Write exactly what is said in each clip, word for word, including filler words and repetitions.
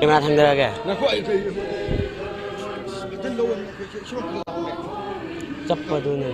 Camera thangda ke? Ngakho ai kai. Chappa tu na.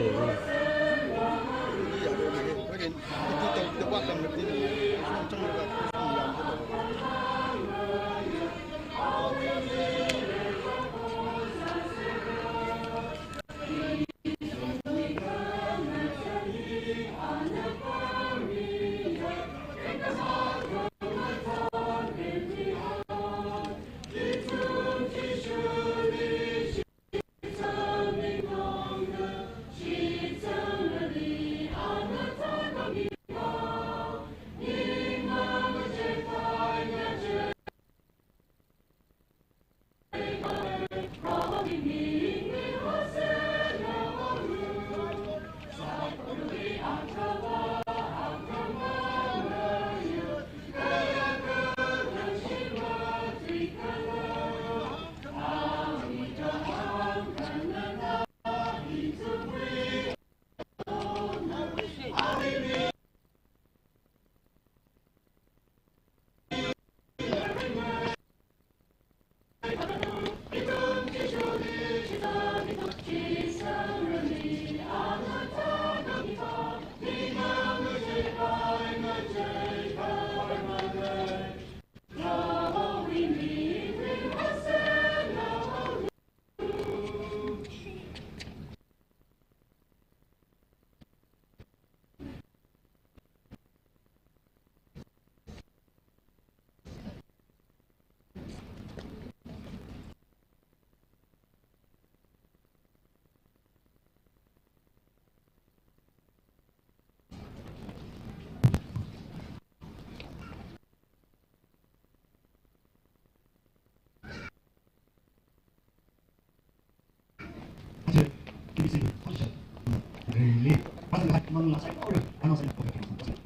Li, manglā saikora, ano saikora,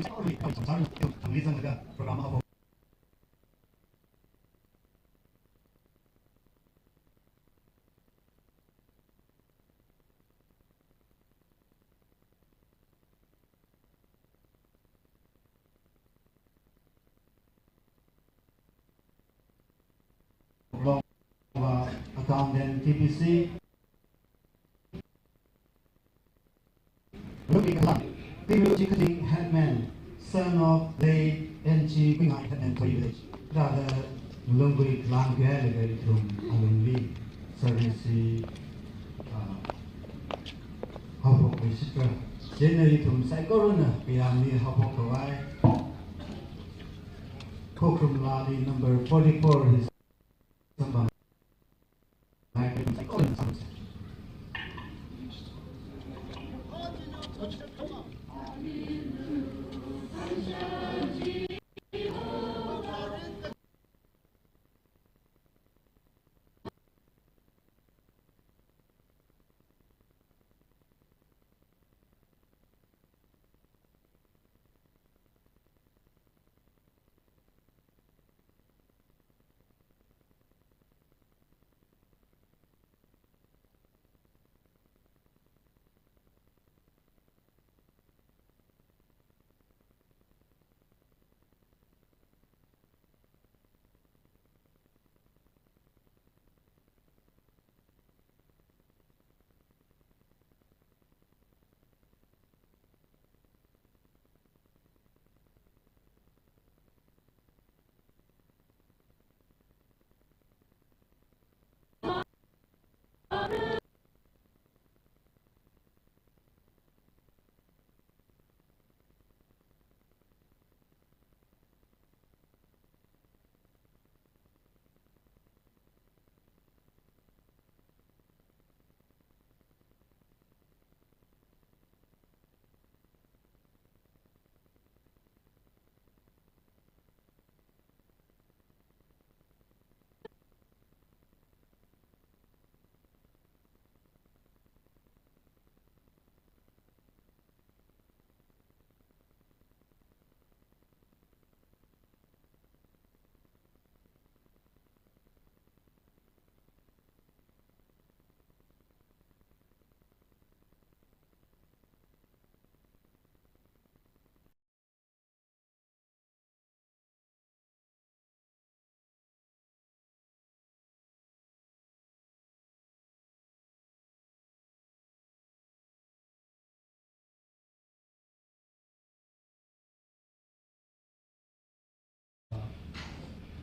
saikora, program Accountant T B C. Lungwui khalang, T W G Khating headman, son of late N G Kuingai headman Khoi village. Rāda lungwui khalang khuilaga ithum alungli service hi, ah, haophok mi sitra. Chieina ithum saikorana piyamli haophok khavai. Khokharum Lali number forty-four hi samphang.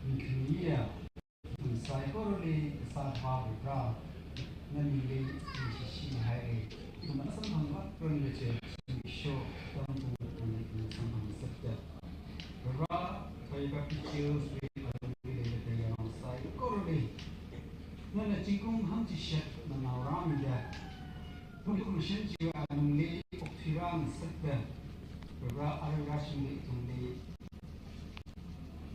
Mikhaliya, ithum saikorali kasā Akhava Vare, nali ningshishi haira. Ithum samphang vat ran leche, sho, tam tung ran le ithum samphang sakta. Vare, Thoi Baptist Church wui alungli leida khaleiya nao saikorali, nana zingkum hangchishat nanaorāmida, Pungtuk Mission chiwui alungli okthuirāngasakta, Vare, arui rāshungda ithumli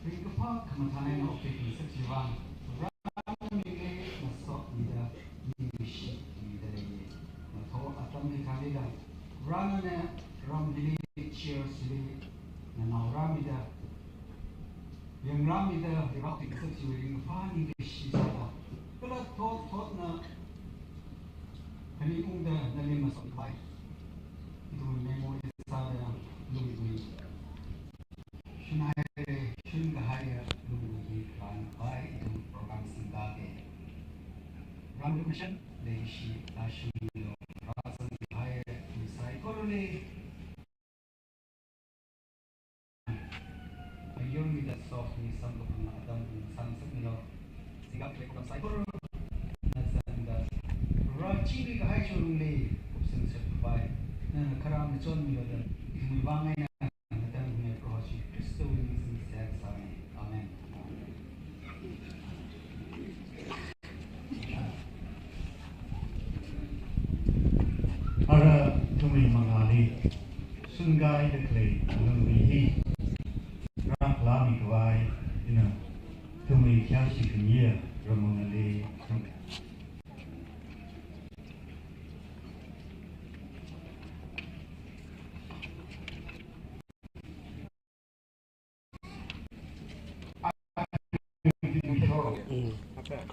ringkaphā khamathān eina okthuingasak chiwui vang, Vare, namingli masotmida, ningshimida leiya. Nathot atam hikathāda, Vare, nana ram hili, church hili nanaorāmida, yangrāmida, Vare, okthuingasak chiwui ringkaphā ningkashi sāda, kala thot thotna khaning ungda nali masot khavai ithum memory sāda lungwui shun haira, shun kahaiya lungwui hi kharan khavai ithum program singda ke. Vare, Pungtuk Mission leishi tāshungmilu, rāzang kahaiya ithum saikorali ayurmida sokhami samkaphang atam pung samsakmilu. Singda khalei program saikora nana zangda, Vare, chili kahai churungli kupsang shat khavai nana kharā ngachonmilu da ithumwui vang eina ngatangmi Proho Jishu Khristawui ming singda seihā sāmi. Amen. Ara ithumwui mangāli shunghaida khalei alungwui hi rākhalāmi khavai ina ithumwui khayāshi khamiya Ramon ali shung.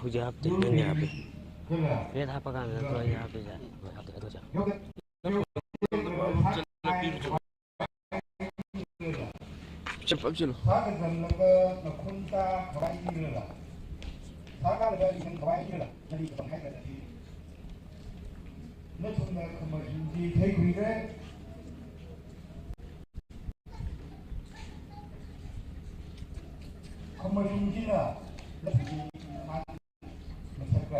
ꯍꯧꯖꯤꯛ ꯍꯥꯞꯇꯦ, ꯅꯪꯒꯤ ꯍꯥꯞꯄꯦ꯫ ꯔꯦꯠ ꯍꯥꯞꯄꯀꯥꯟꯗ ꯅꯠꯇ꯭ꯔꯣ ꯑꯩꯅ ꯍꯥꯞꯄꯤꯁꯦ? ꯍꯣꯏ, ꯍꯥꯞꯇꯦ, ꯑꯗꯨ ꯆꯥ꯫ ꯆꯞ ꯍꯥꯞꯆꯤꯜꯂꯨ꯫ ꯁꯥꯒꯖꯝꯂꯒ ꯅꯈꯨꯟꯇ ꯈꯋꯥꯏ ꯏꯔꯒ, ꯁꯥꯒꯥꯂꯒ ꯏꯁꯪ ꯈꯋꯥꯏ ꯏꯔꯒ, ꯅꯪꯒꯤ ꯀꯃꯥꯏ ꯍꯥꯏꯒꯗ꯭ꯔꯗꯤ? ꯅꯊꯨꯝꯅ ꯈꯃꯔꯖꯤꯡꯗꯤ ꯊꯩꯈꯨꯏꯔꯦ꯫ ꯈꯃꯔꯖꯤꯡꯁꯤꯅ ꯅꯊꯨꯝꯒꯤ ꯃꯥꯡ ꯃꯊꯛꯇ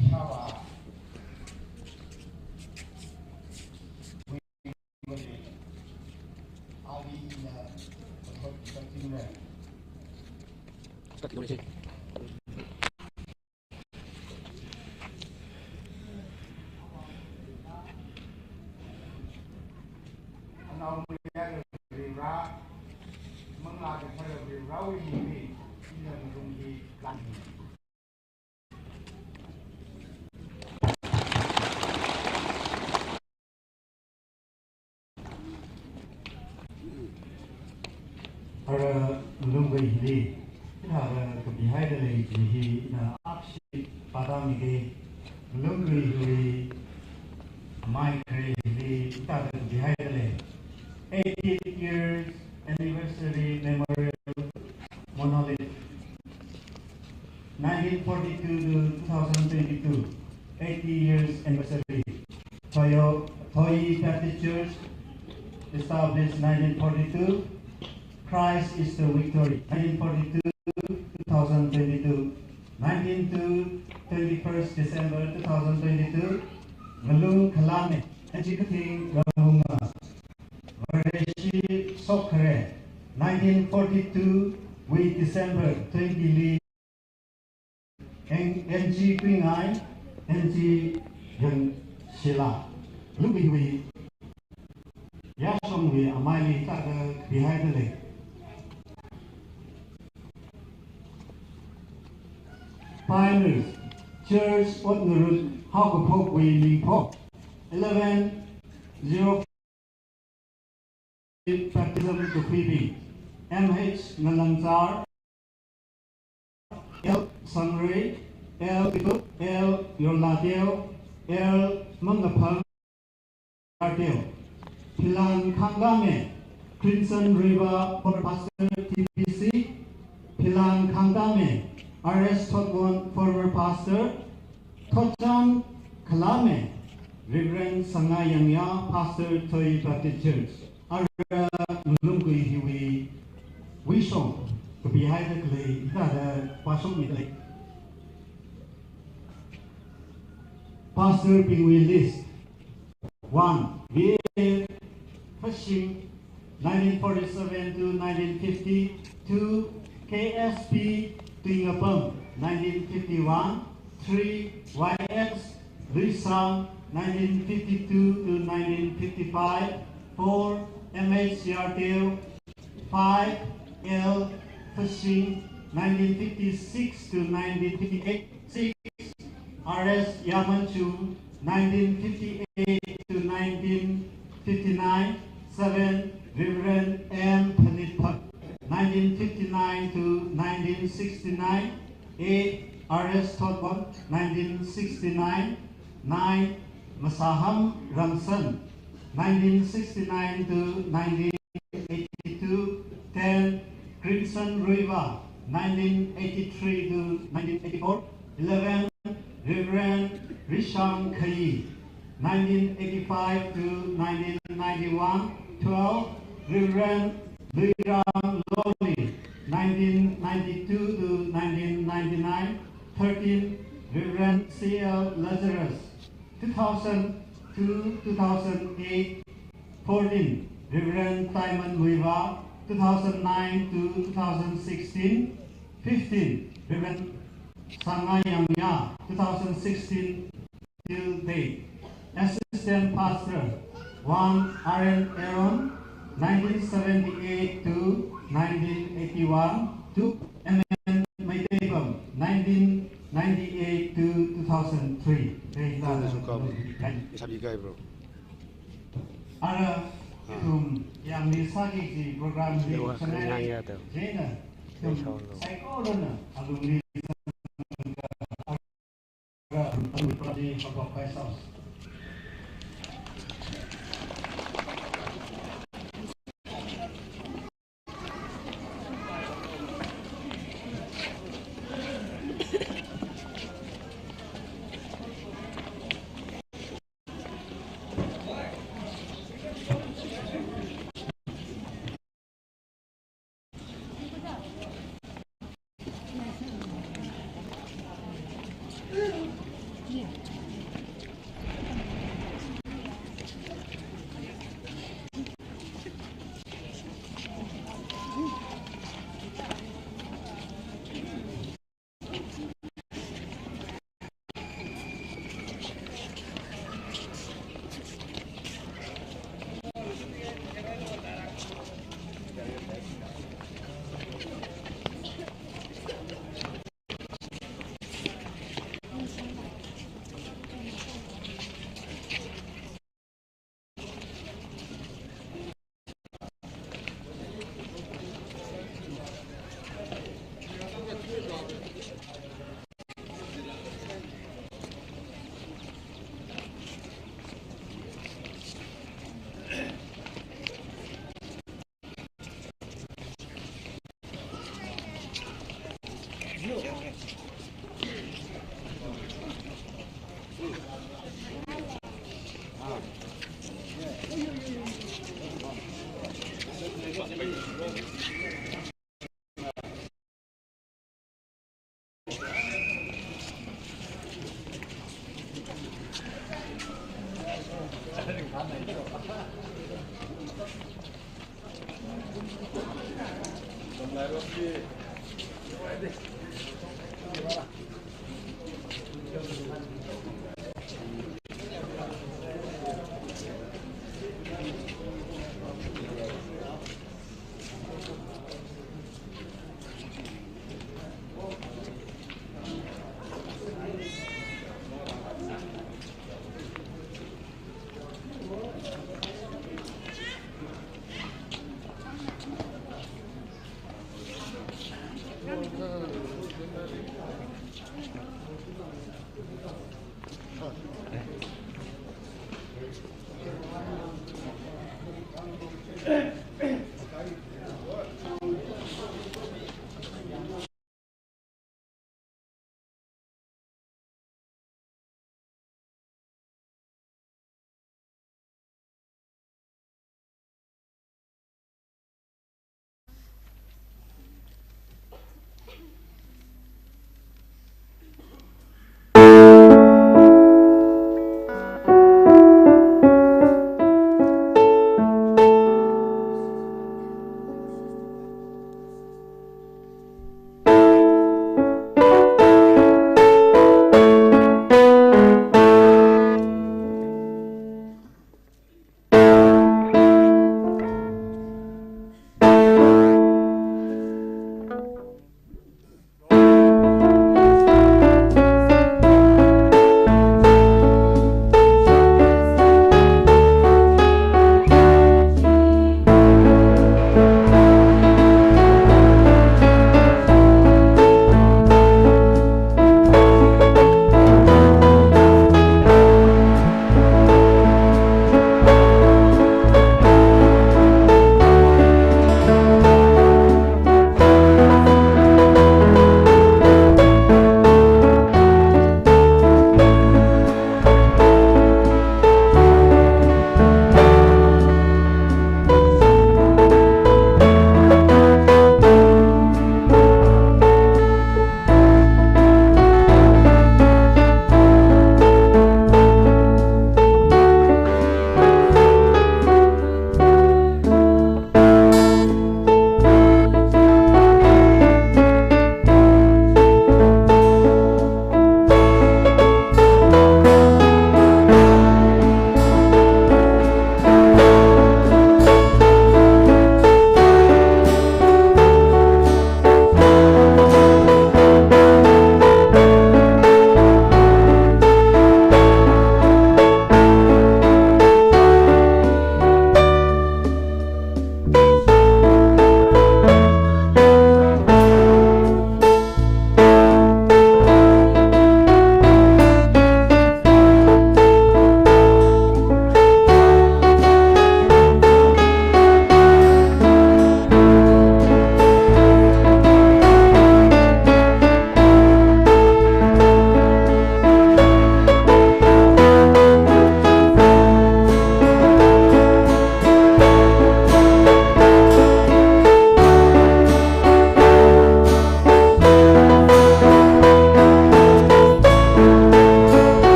ꯏꯁꯥ ꯋꯥ Ara malung khui hili, ina ara kapihaida lei chi hi ina akshi padam ike, malung khui hili, mai khui hili, ina ara kapihaida lei. Eightieth years anniversary memorial monolith. Nineteen forty-two to two thousand twenty-two, eighty years anniversary. Toyo, Toyi Baptist Church, established nineteen forty-two. Christ is the victory, nineteen forty-two, two thousand twenty-two. Nineteen to twenty-first December two thousand twenty-two. Ngalung Khalame, Aji Kathing Ramunga. Vareshi Sokhare, nineteen forty-two, wui December twenty li. N G Kuingai, N G Yangshila, Lubiwi, Yashongwi amaili taka kapihaida lei. Pioneers, Church Otngarut, Haokaphokwui Mingphok, eleven zero baptism to Phoebe, M H Ngalamchar, L Sangre, L Pitup, L Yorlateo, L Mangaphang Arteo, Philan Khangkame, Crimson River, former pastor, T B C, Philan Khangkame, R S Thotwon, former pastor, Thotchan Khalame, Reverend Sangayangya, Pastor, Toyi Baptist Church, ara malung khui hiwui wishong kapihaida khalei hithāda pāshokmi lei. Pastor bingwui list. One, V A Phashing, nineteen forty-seven to nineteen fifty. Two, K S P Tuingapam, nineteen fifty-one. Three, Y X Luisang, nineteen fifty-two to nineteen fifty-five. Four, M H Yarteo. Five, L Phashing, nineteen fifty-six to nineteen fifty-eight. Six, R S Yamanchung, nineteen fifty-eight to nineteen fifty-nine. Seven, Reverend M Phanitphang, nineteen fifty-nine to nineteen sixty-nine. Eight, R S Thotwon, nineteen sixty-nine. Nine, Masaham Ramsan, nineteen sixty-nine to nineteen eighty-two. Ten, Crimson River, nineteen eighty-three to nineteen eighty-four. Eleven, Reverend Risham Khayi, nineteen eighty-five to nineteen ninety-one. Twelve, Reverend Luiram Loli, nineteen ninety-two to nineteen ninety-nine. Thirteen, Reverend C L Lazarus, two thousand two, two thousand eight. Fourteen, Reverend Simon Muiva, two thousand nine to two thousand sixteen. Fifteen, Reverend Sangayangya, two thousand sixteen till date. Assistant Pastor, one, R N Aaron, nineteen seventy-eight to nineteen eighty-one. Two, M N Meiteibam, nineteen ninety-eight to two thousand three. Ara, ithum, yangli sāki kaji program hi, Chennai, Chennai, Saikorana alumni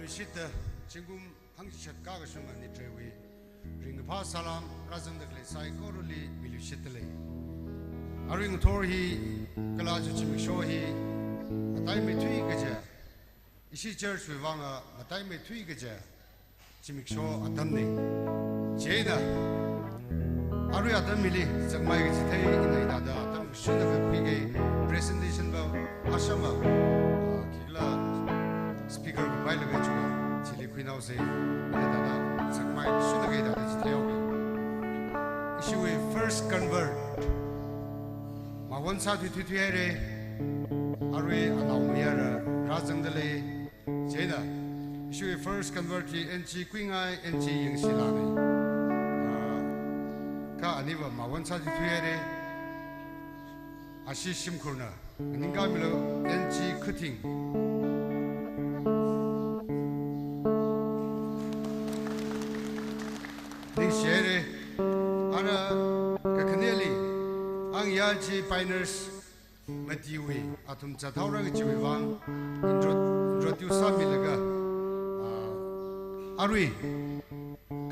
Shitta zingkum hangchishat kakashunga Nitreiwui ringkaphā salām rāzangda khalei saikorali milu shitta lei. Arui ngathor hi kala aja zimiksho hi mataimeithui kaja, ishi church wui vānga mataimeithui kaja zimiksho atamna. Chieina arui atam hili zakmai kachithei ina hithāda atam kashunga khuikei, presentation va ashama, ah, khikhala speaker kupailaga chuwa chili khuinaosa, ina hithāda zakmai kashunga hithāda chitheihaoki. Ishiwui first convert, mawon sāthui thuithui haira, arui anaomayara rāzangda lei. Chieina ishiwui first convert hi N G Kuingai, N G Yangshilana. Ah, kha aniva mawon sāthui thuihaira. Ashi shimkhurna nganingkāmilu, N G Khuthing. Ningshihaira. Ara kakhaneli Angyaji Pioneers Matiwui athum zathaora kajiwui vāng intro-, introduce sāmilaga, ah, arui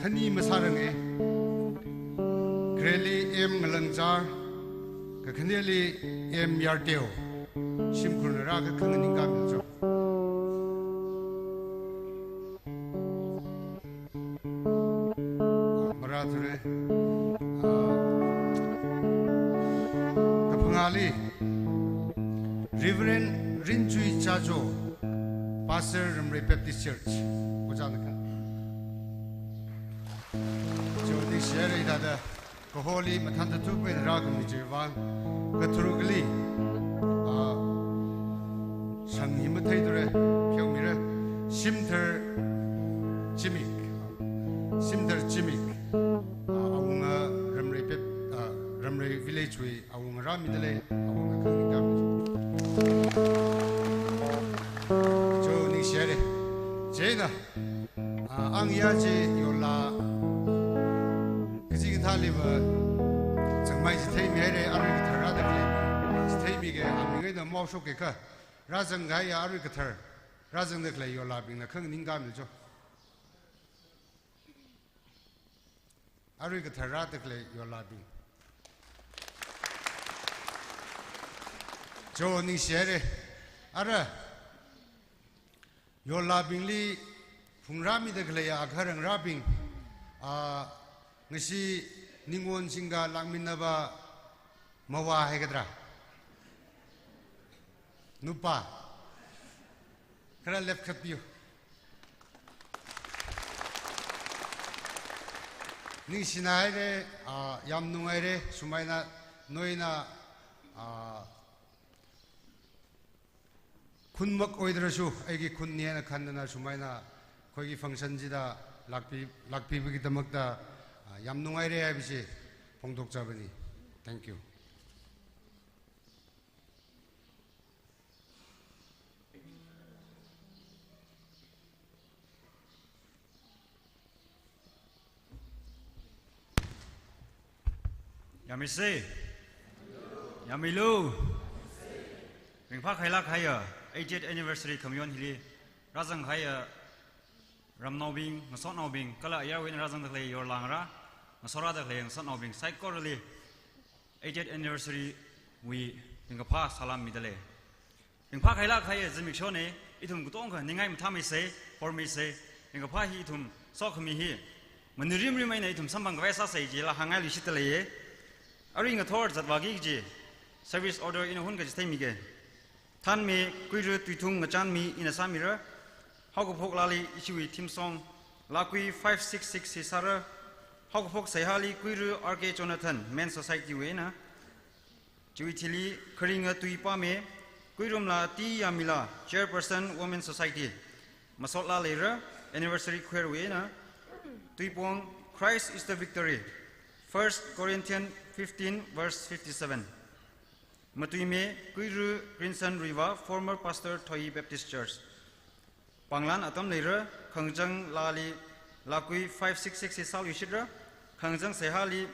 khani masāranga. Khareli M Ngalangchar, kakhaneli M Yarteo, shimkhurna rākakha nganingkāmilu. Ah, marāthura. Ah, kaphangāli Reverend Rinjui Chajo, Pastor Ramrei Baptist Church. Ojāna kha. Cho ningshihaira hithāda kaholi mathānda thupai eina rākhami chiwui vāng. Katharukli, ah, shang hi matheithura, pheomira. Shimthar Chimik. Shimthar Chimik. Ah, awunga Ramrei Pep-, ah, Ramrei Village wui awunga rāmida lei, awunga khaningkā. Cho ningshihaira. Chieina, ah, Angyaji Yola kaji kathāliva zakmai chitheimihaira, arui kathar rāda khalei chitheimiki, aming eina maoshokkakha rāzangkahaiya arui kathar rāzangda khalei Yolabingna khaningkāmilu cho. Arui kathar rāda khalei Yolabing. Cho ningshihaira. Ara Yolabingli phungrāmida khalei agahar ngarābing, ah, ngashi ningon singga lākminnava mavā haikatra? Nupā. Kharā lepkhapiu. Ningshinaira, ah, yamnungaira, sumaina noina, ah, khunmak oidrashu, aiki khunni eina khanna sumaina, khuiki function chida lākpi, lākpibagidakta, ah, yamnungaira haibishi phongdokchabani. Thank you. Yamisa. Yamilu. Ringphākhailāk kahaiya eightieth anniversary khamayon hili rāzangkahaiya ramnaobing, ngasotnaobing, kala ayarwui eina rāzangda khalei yorlāngarā, ngasorāda khalei ngasotnaobing saikorali eightieth anniversary wui ringkaphā salām mida lei. Ringphākhailāk kahaiya zimikshona, ithum katonga ningai mathāmeisa, hormeisa, ringkaphā hi ithum sokhami hi manirimrim eina ithum samphangkhavai sāsa jila hāngngailui shitta leiya. Arui ngathor zatvāki kaji service order ina hun kachitheimiki. Thanmi Kuiru Tuithung Ngachanmi ina sāmira. Haokaphok laali ishiwui theme song Lakui five six six hi sāra. Haokaphok seihāli Kuiru R K Jonathan, Men Society wui eina. Chiwui thili kharinga tui pāmi Kuirumla T Yamila, Chairperson, Women Society. Masotlā leira, Anniversary Choir wui eina. Tuipong, Christ is the Victory, First Corinthians fifteen verse fifty-seven. Matuimi Kuiru Greenson Ruiva, former pastor, Thohi Baptist Church. Panglan atam leira, khangachang laali Lakui five six six hi sāluishitra, khangachang seihāli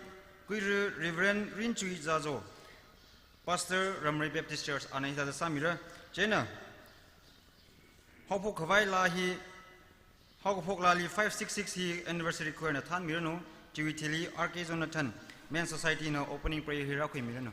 Kuiru Reverend Rinjui Zazo, Pastor, Ramrei Baptist Church, ana hithāda sāmira. Chieina haophok khavai laa hi Haokaphok laali five six six hi anniversary choir na thānmiranu, Tiwui thili R K Jonathan, Men Society na opening prayer hi rākhuimiranu.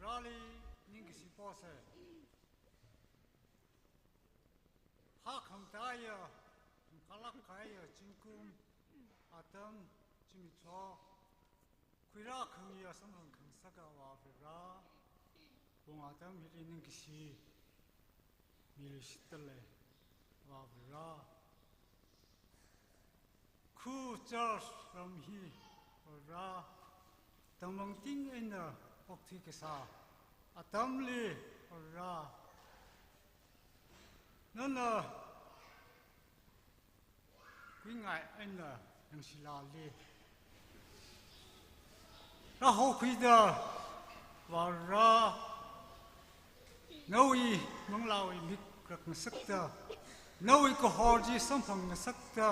Rali ningkashi pose. Hakham taya, khalak kaya, zingkum atam zimiksho, khuirā khangayi samphang khangasaka Avā Varivara, pung atam hili ningkashi milu shitale Avā Varivara. Khu church ram hi Varivara, tangmangting eina okthui kasā atamli Varivara, nana kuingai eina yangshilali rāhokhuida, Varivara, nawui manglāwui mik rakngasakta, nawui kahor chi samphang ngasakta,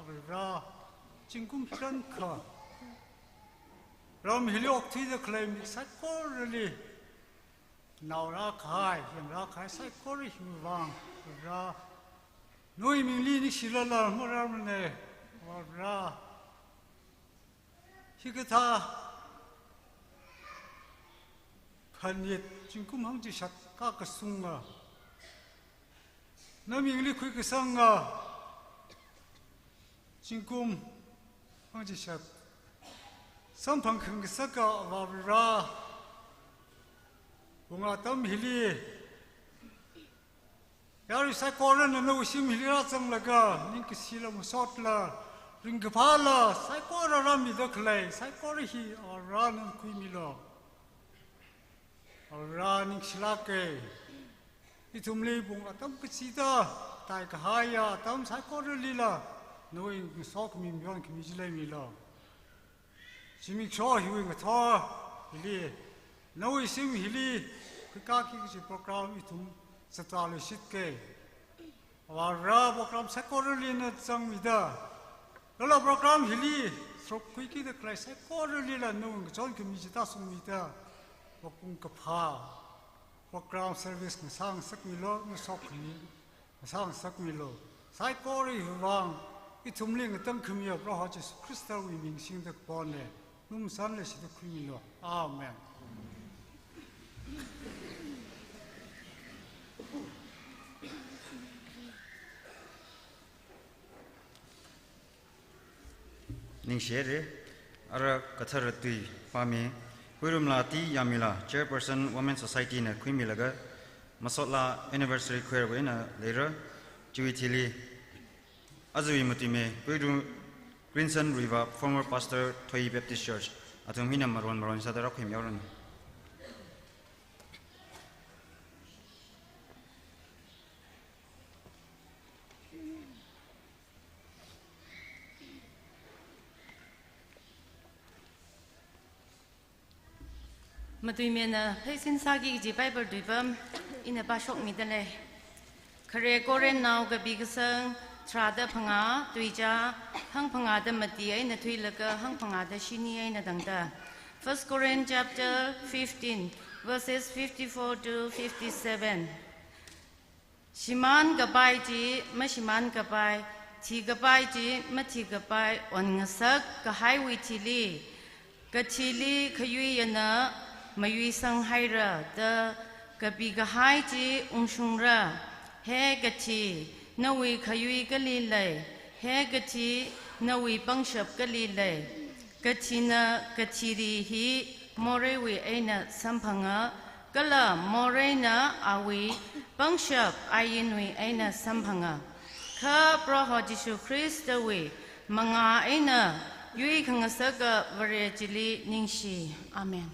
Varivara, zingkum hirankha ram hili okthuida khalei mi saikorali Naorākahai, yangrākahai saikora hiwui vang, Vare, nawui mingli ningshilala mararmana, Vare. Hikathā khanit zingkum hangchishat kakasunga, na mingli khuikasanga zingkum hangchishat samphang khangasaka Vare, wunga atam hili yarui saikorana nawui shim hili rāzanglaga, ningkashila masotla, ringkaphāla saikora rāmida khalei saikora hi Vare nana khuimilu. Vare ningshilāka. Ithumli pung atam kachida taikahaiya atam saikoralila nawui ngasokhami, mayonkhami chi leimilu. Zimiksho hiwui ngathor hili, nawui shim hili khuikaki kaji program ithum zatluishitka. Vare, program saikorali na zangmida, kala program hili sākhuiki da khalei saikoralila nawui ngachonkhami chi tāshungmida, mapung kaphā program service ngasāngasakmilu, ngasokhami ngasāngasakmilu. Saikora hiwui vang ithumli ngatangkhamiya Proho Jesu Khristawui ming singda kapona. Num san le shida khuimilu. Amen. Ningshire, ara kathara tui pāmi, Khuirumla T Yamila, Chairperson Women Society na khuimilaga, masotla anniversary khuirawui eina leira, chiwui thili, ajawui matuimi, Khuirum Greenson Ruiva, former pastor, Thoyi Baptist Church, athum hina maron maron sāda rākhuimihaoranu. Matuimina pheisin sāki kaji Bible tuipam ina pāshokmida lei. Khare Korinthnao kapi kasang tharāda phangā, tuizā hangphangāda mati eina thuilaga hangphangāda shini eina tangda. First Corinth chapter fifteen, verses fifty-four to fifty-seven. Shimānkapai chi mashimānkapai, thikapai chi mathikapai onngasak kahaiwui thili, kathili khayuiyana mayuisanghaira da kapi kahai chi ungshungra. He kathi, nawui khayui kali lei? He kathi, nawui pangshap kali lei? Kathina kathili hi moreiwui eina samphanga, kala moreina awui pangshap ainwui eina samphanga. Kha Proho Jishu Khristawui mangā eina yuikhangasaka Vare chili ningshi. Amen.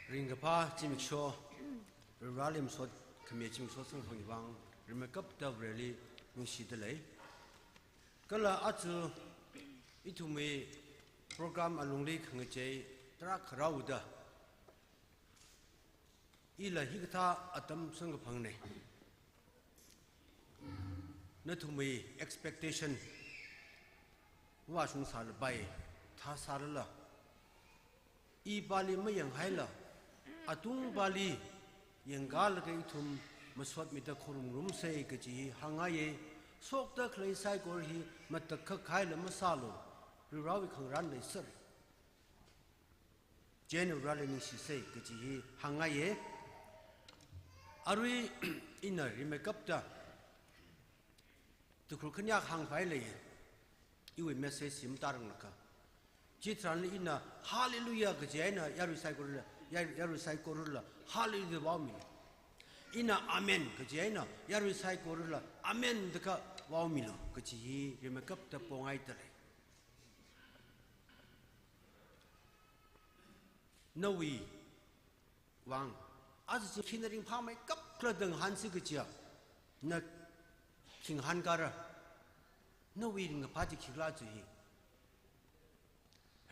Ringkaphā zimiksho, Varivarāli masot khami zimiksho samkaphang vang, rimeikapta Vareli ningshida lei. Kala aja ithumwui program alungli khangachei tarākha rāhaoda, ila hikathā atam samkaphangna. Nathumwui expectation vāshung sālapai, thā sārala, ipāli mayanghaila, atungpāli yangkālaga ithum masotmida khorumngarumsa kaji hi hāngngaiya. Shokda khalei saikora hi matakhak kahaila masālu, Varivarāwui khangarān leisera. Chieina Vareli ningshisa kaji hi hāngngaiya. Arui ina rimeikapta tukhur khanyā hāngpai lei, iwui message hi matāranglakha. Chitharanli ina Hallelujah kaji eina yarui saikorala, yar-, yarui saikorala Hallelujah da vaomilu. Ina Amen kaji eina yarui saikorala Amen da kha vaomilu kaji hi rimeikapta pongaida lei. Nawui vang, aja chi khina ringphāmeikap khala da ngahānsi kajiya, na khi ngahānkara? Nawui ringkaphā chi khikhala chi hi.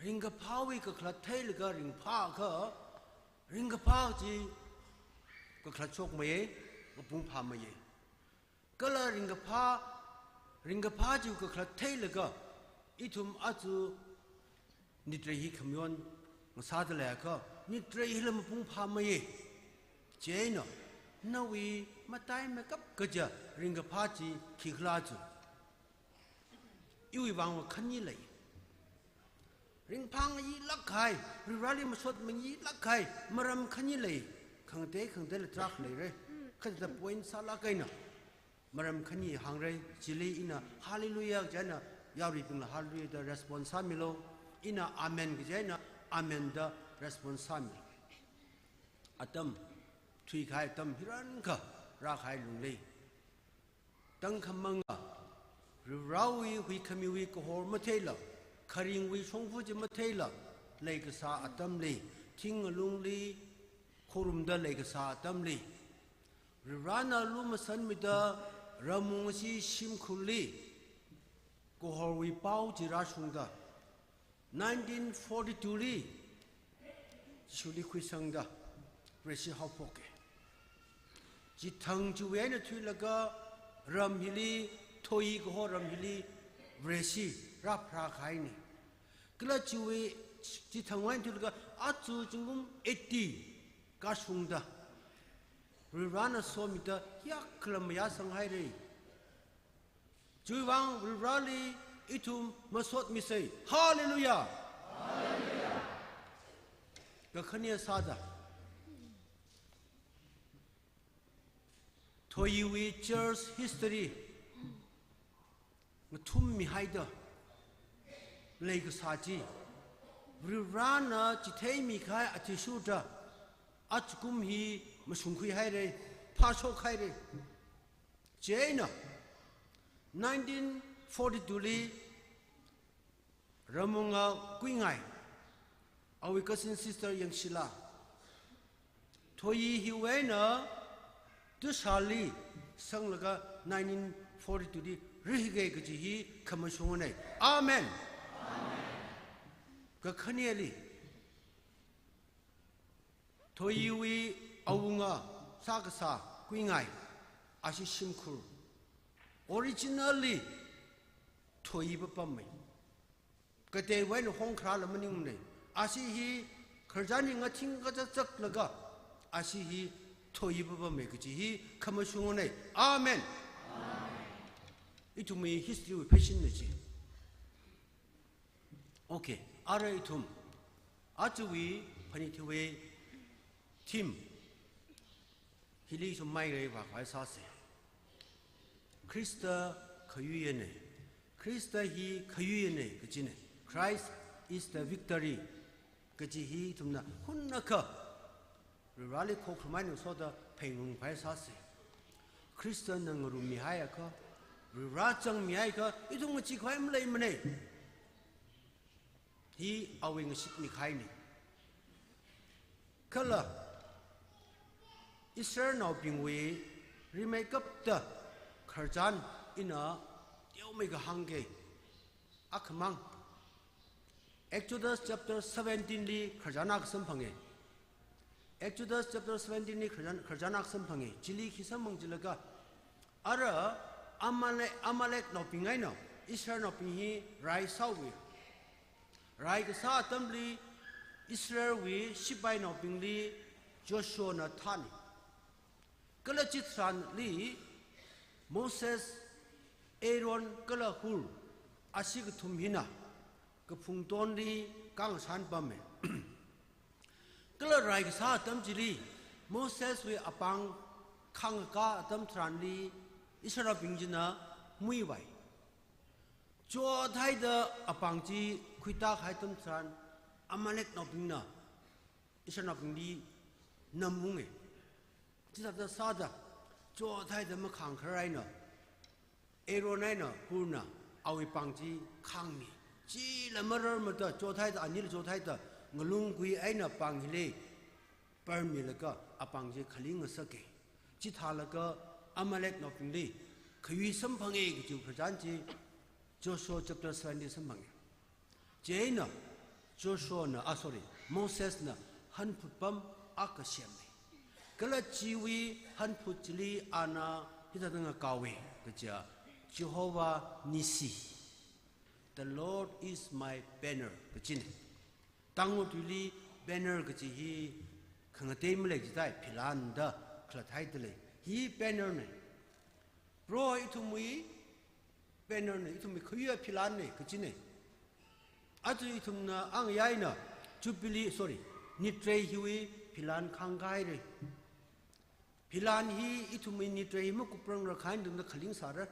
Ringkaphāwui kakhalat theilaga ringphākha, ringkaphā chi kakhalat shokmeiya, mapung phāmeiya. Kala ringkaphā, ringkaphā chiwui kakhalat theilaga, ithum aja nitrei hi khamayon ngasāda leiakha, nitrei hila mapung phāmeiya. Chieina, nawui mataimeikap kaja ringkaphā chi khikhala chi. Iwui vang va khani lei. Ringphāngailāk kahai, Varivarāli masot mangailāk kahai maram khani lei. Khangatei khangateila tarākha leira. Kha thāda point sālāk eina maram khani hāngra. Chili ina Hallelujah kaji eina yaruibingla Hallelujah da response sāmilu. Ina Amen kaji eina Amen da response sāmilu. Atam thuikahai atam hiyākha rākahai lungli, tangkhamanga, Varivarāwui huikhamiwui kahor matheila, kharingwui shongfa chi matheila leikasā atamli, thing alungli khorumda leikasā atamli, Varivarāna lumashanmida ramwui ashi shimkhurli kahorwui pao chi rāshungda, nineteen forty-two li Jishuli khuisangda Vareshi haophoka. Chithang chiwui eina thuilaga ram hili, Thoyi kaho ram hili Vareshi rāpharākahaina. Kala chiwui, chithangwui eina thuilaga aja zingkum eighty kashungda, Varivarāna somida hiyākhala mayāsanghaira. Chiwui vang Varivarāli ithum masotmisa. Hallelujah! Hallelujah! Kakhane sāda, Thoyiwui church history ngathummihaida leikasā chi, Varivarāna chitheimikahai athishurda ajakum hi mashungkhuihaira, phāshokhaira. Chieina nineteen forty-two li Ramwunga Kuingai, awui cousin sister Yangshila, Thoyi hiwui eina Tushali sanglaga nineteen forty-two li rihika kaji hi khamashungana. Amen. Kakhaneli, Thoyiwui awunga sākasā Kuingai, ashi shimkhur originally Thoyi papamma. Kateiwui eina hongkharāla maningmana. Ashi hi khararchan hi ngathing kachakchaklaga, ashi hi Thoyi papamma kaji hi khamashungana. Amen. Ithumwui history wui pheisinna chi. Okay, ara ithum ajawui phanit hiwui theme hili ithum mairei vākhavai sāsa. Khrista khayuiyana. Khrista hi khayuiyana kajina. Christ is the victory kaji hi ithumna hunakha Varivarāli khokharum eina ngasoda pheingarumkhavai sāsa. Khristana ngarummihaiakha, Varivarā zangmihaiakha, ithum ngacheekhavai maleimana. Hi awui ngashitmikahaina. Kala Israelnaobingwui rimeikapta khararchan ina teomeikha hāngga. Akhamang, Exodus chapter seventeen li khararchan akha samphanga. Exodus chapter seventeen li khararchan, khararchan akha samphanga. Chili khi samphang jilaga, ara Amalek, Amaleknaobing eina Israelnaobing hi rai sāhaowa. Rai kasā atamli Israelwui sipainaobingli Joshuana thāna. Kala chitharanli Moses, Aaron kala Hur, ashi kathum hina kaphung tonli kāngashan pama. Kala rai kasā atam chili Moseswui apāng khāngkā atam tharanli Israelbing china muivai. Chothaida apāng chi khuitā kahai atam tharan Amaleknaobingna Israelnaobingli namunga. Chithāda sāda, chothaida makhāngkharar eina Aaron eina Hurna awui pāng chi khāngmi. Chila mararmada chothaida, anila chothaida, ngalung kui eina pāng hili parmilaga apāng chi khaling ngasaka. Chithālaga Amaleknaobingli khayui samphanga kajiwui khararchan chi Joshua chapter seven li samphanga. Chieina Joshuana, ah, sorry, Mosesna hanphut pam akha semmi. Kala chiwui hanphut chili ana hithāda ngakaowa kaja, Jehovah Nissi, "The Lord is my banner," kajina. Tangkhul tuili banner kaji hi khangatei malei jidai, philan da khalathaida lei. Hi banner na. Proho ithumwui banner na, ithumwui khayuiya philan na, kajina. Aja ithumna angayā eina Jubilee, sorry, nitrei hiwui philan khāngkāhaira. Philan hi ithumwui nitrei hi makuprangra kahai tharan khaling sāra.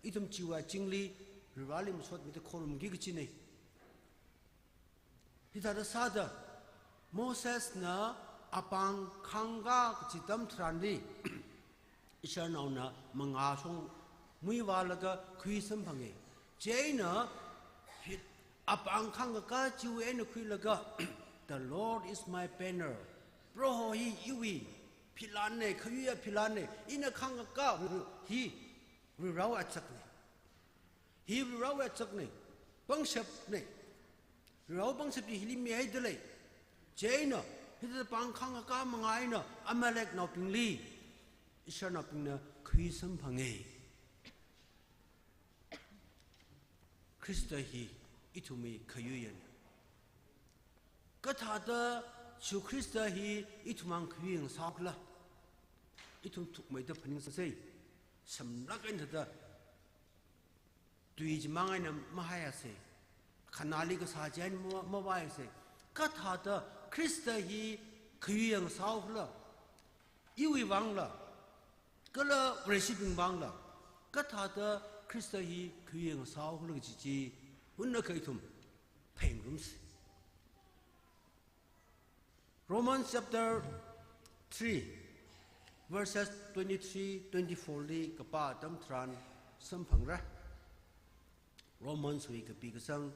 Ithum chiwui azingli Varivarali masotmida khorumki kajina. Hithāda sāda Mosesna apāng khāngkā kachi atam tharanli Israelnaona mangā shong muivālaga khayui samphanga. Chieina hi apāng khāngkā chiwui eina khuilaga, "The Lord is my banner." Proho hi iwui philan na, khayuiya philan na, ina khāngkā hi Varivarawui achakna. Hi Varivarawui achakna, pangshapna. Varivarawui pangshap chi hili mihaida lei. Chieina, hithāda apāng khāngkā mangā eina Amaleknaobingli Israelnaobingna khayui samphanga. Khrista hi ithumwui khayuiyana. Kathāda Jishu Khrista hi ithumwui khayui ngasāhaokhala? Ithum thukmeida phaningsāsa. Samlak eina thāda tui chimang eina mahaiasa. Khanāli kasā chi eina ma-, mavāsa. Kathāda Khrista hi khayui ngasāhaokhala? Iwui vangla, kala Vareshibing vangla, kathāda Khrista hi khayui ngasāhaokhala kaji chi, hunakha ithum phāngarumsa. Romans chapter three, verses twenty-three, twenty-four li kapā atam tharan samphangra. Romans wui kapi kasang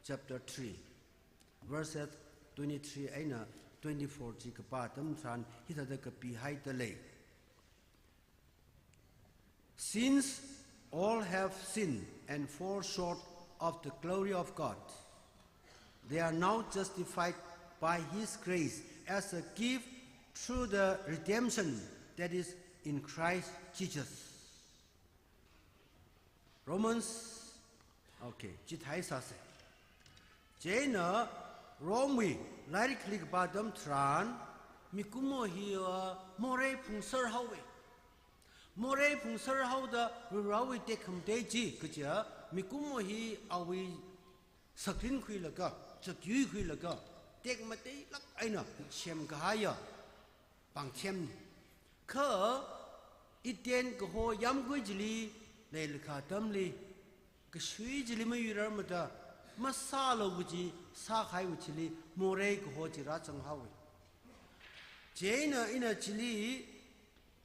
chapter three, verses twenty-three eina twenty-four chi kapā atam tharan hithāda kapihaida lei. "Since all have sinned and fall short of the glory of God, they are now justified by His grace as a gift through the redemption that is in Christ Jesus." Romans, okay, chithāda sāsa. Chieina Romewui lairikli kapā atam tharan, mikumo hi, uh, morei phungser haowa. Morei phungser haoda Varivarawui tekhamatei chi kaja, mikumo hi awui sakrin khuilaga, chakyui khuilaga, tekmateilāk eina semkahaiya pāngthemna. Kha Eden kaho yāmgui chili leilakha atamli, kashui chili mayuirarmada, masālu kaji sākahaiwui thili morei kaho chi rāzanghaowa. Chieina ina chili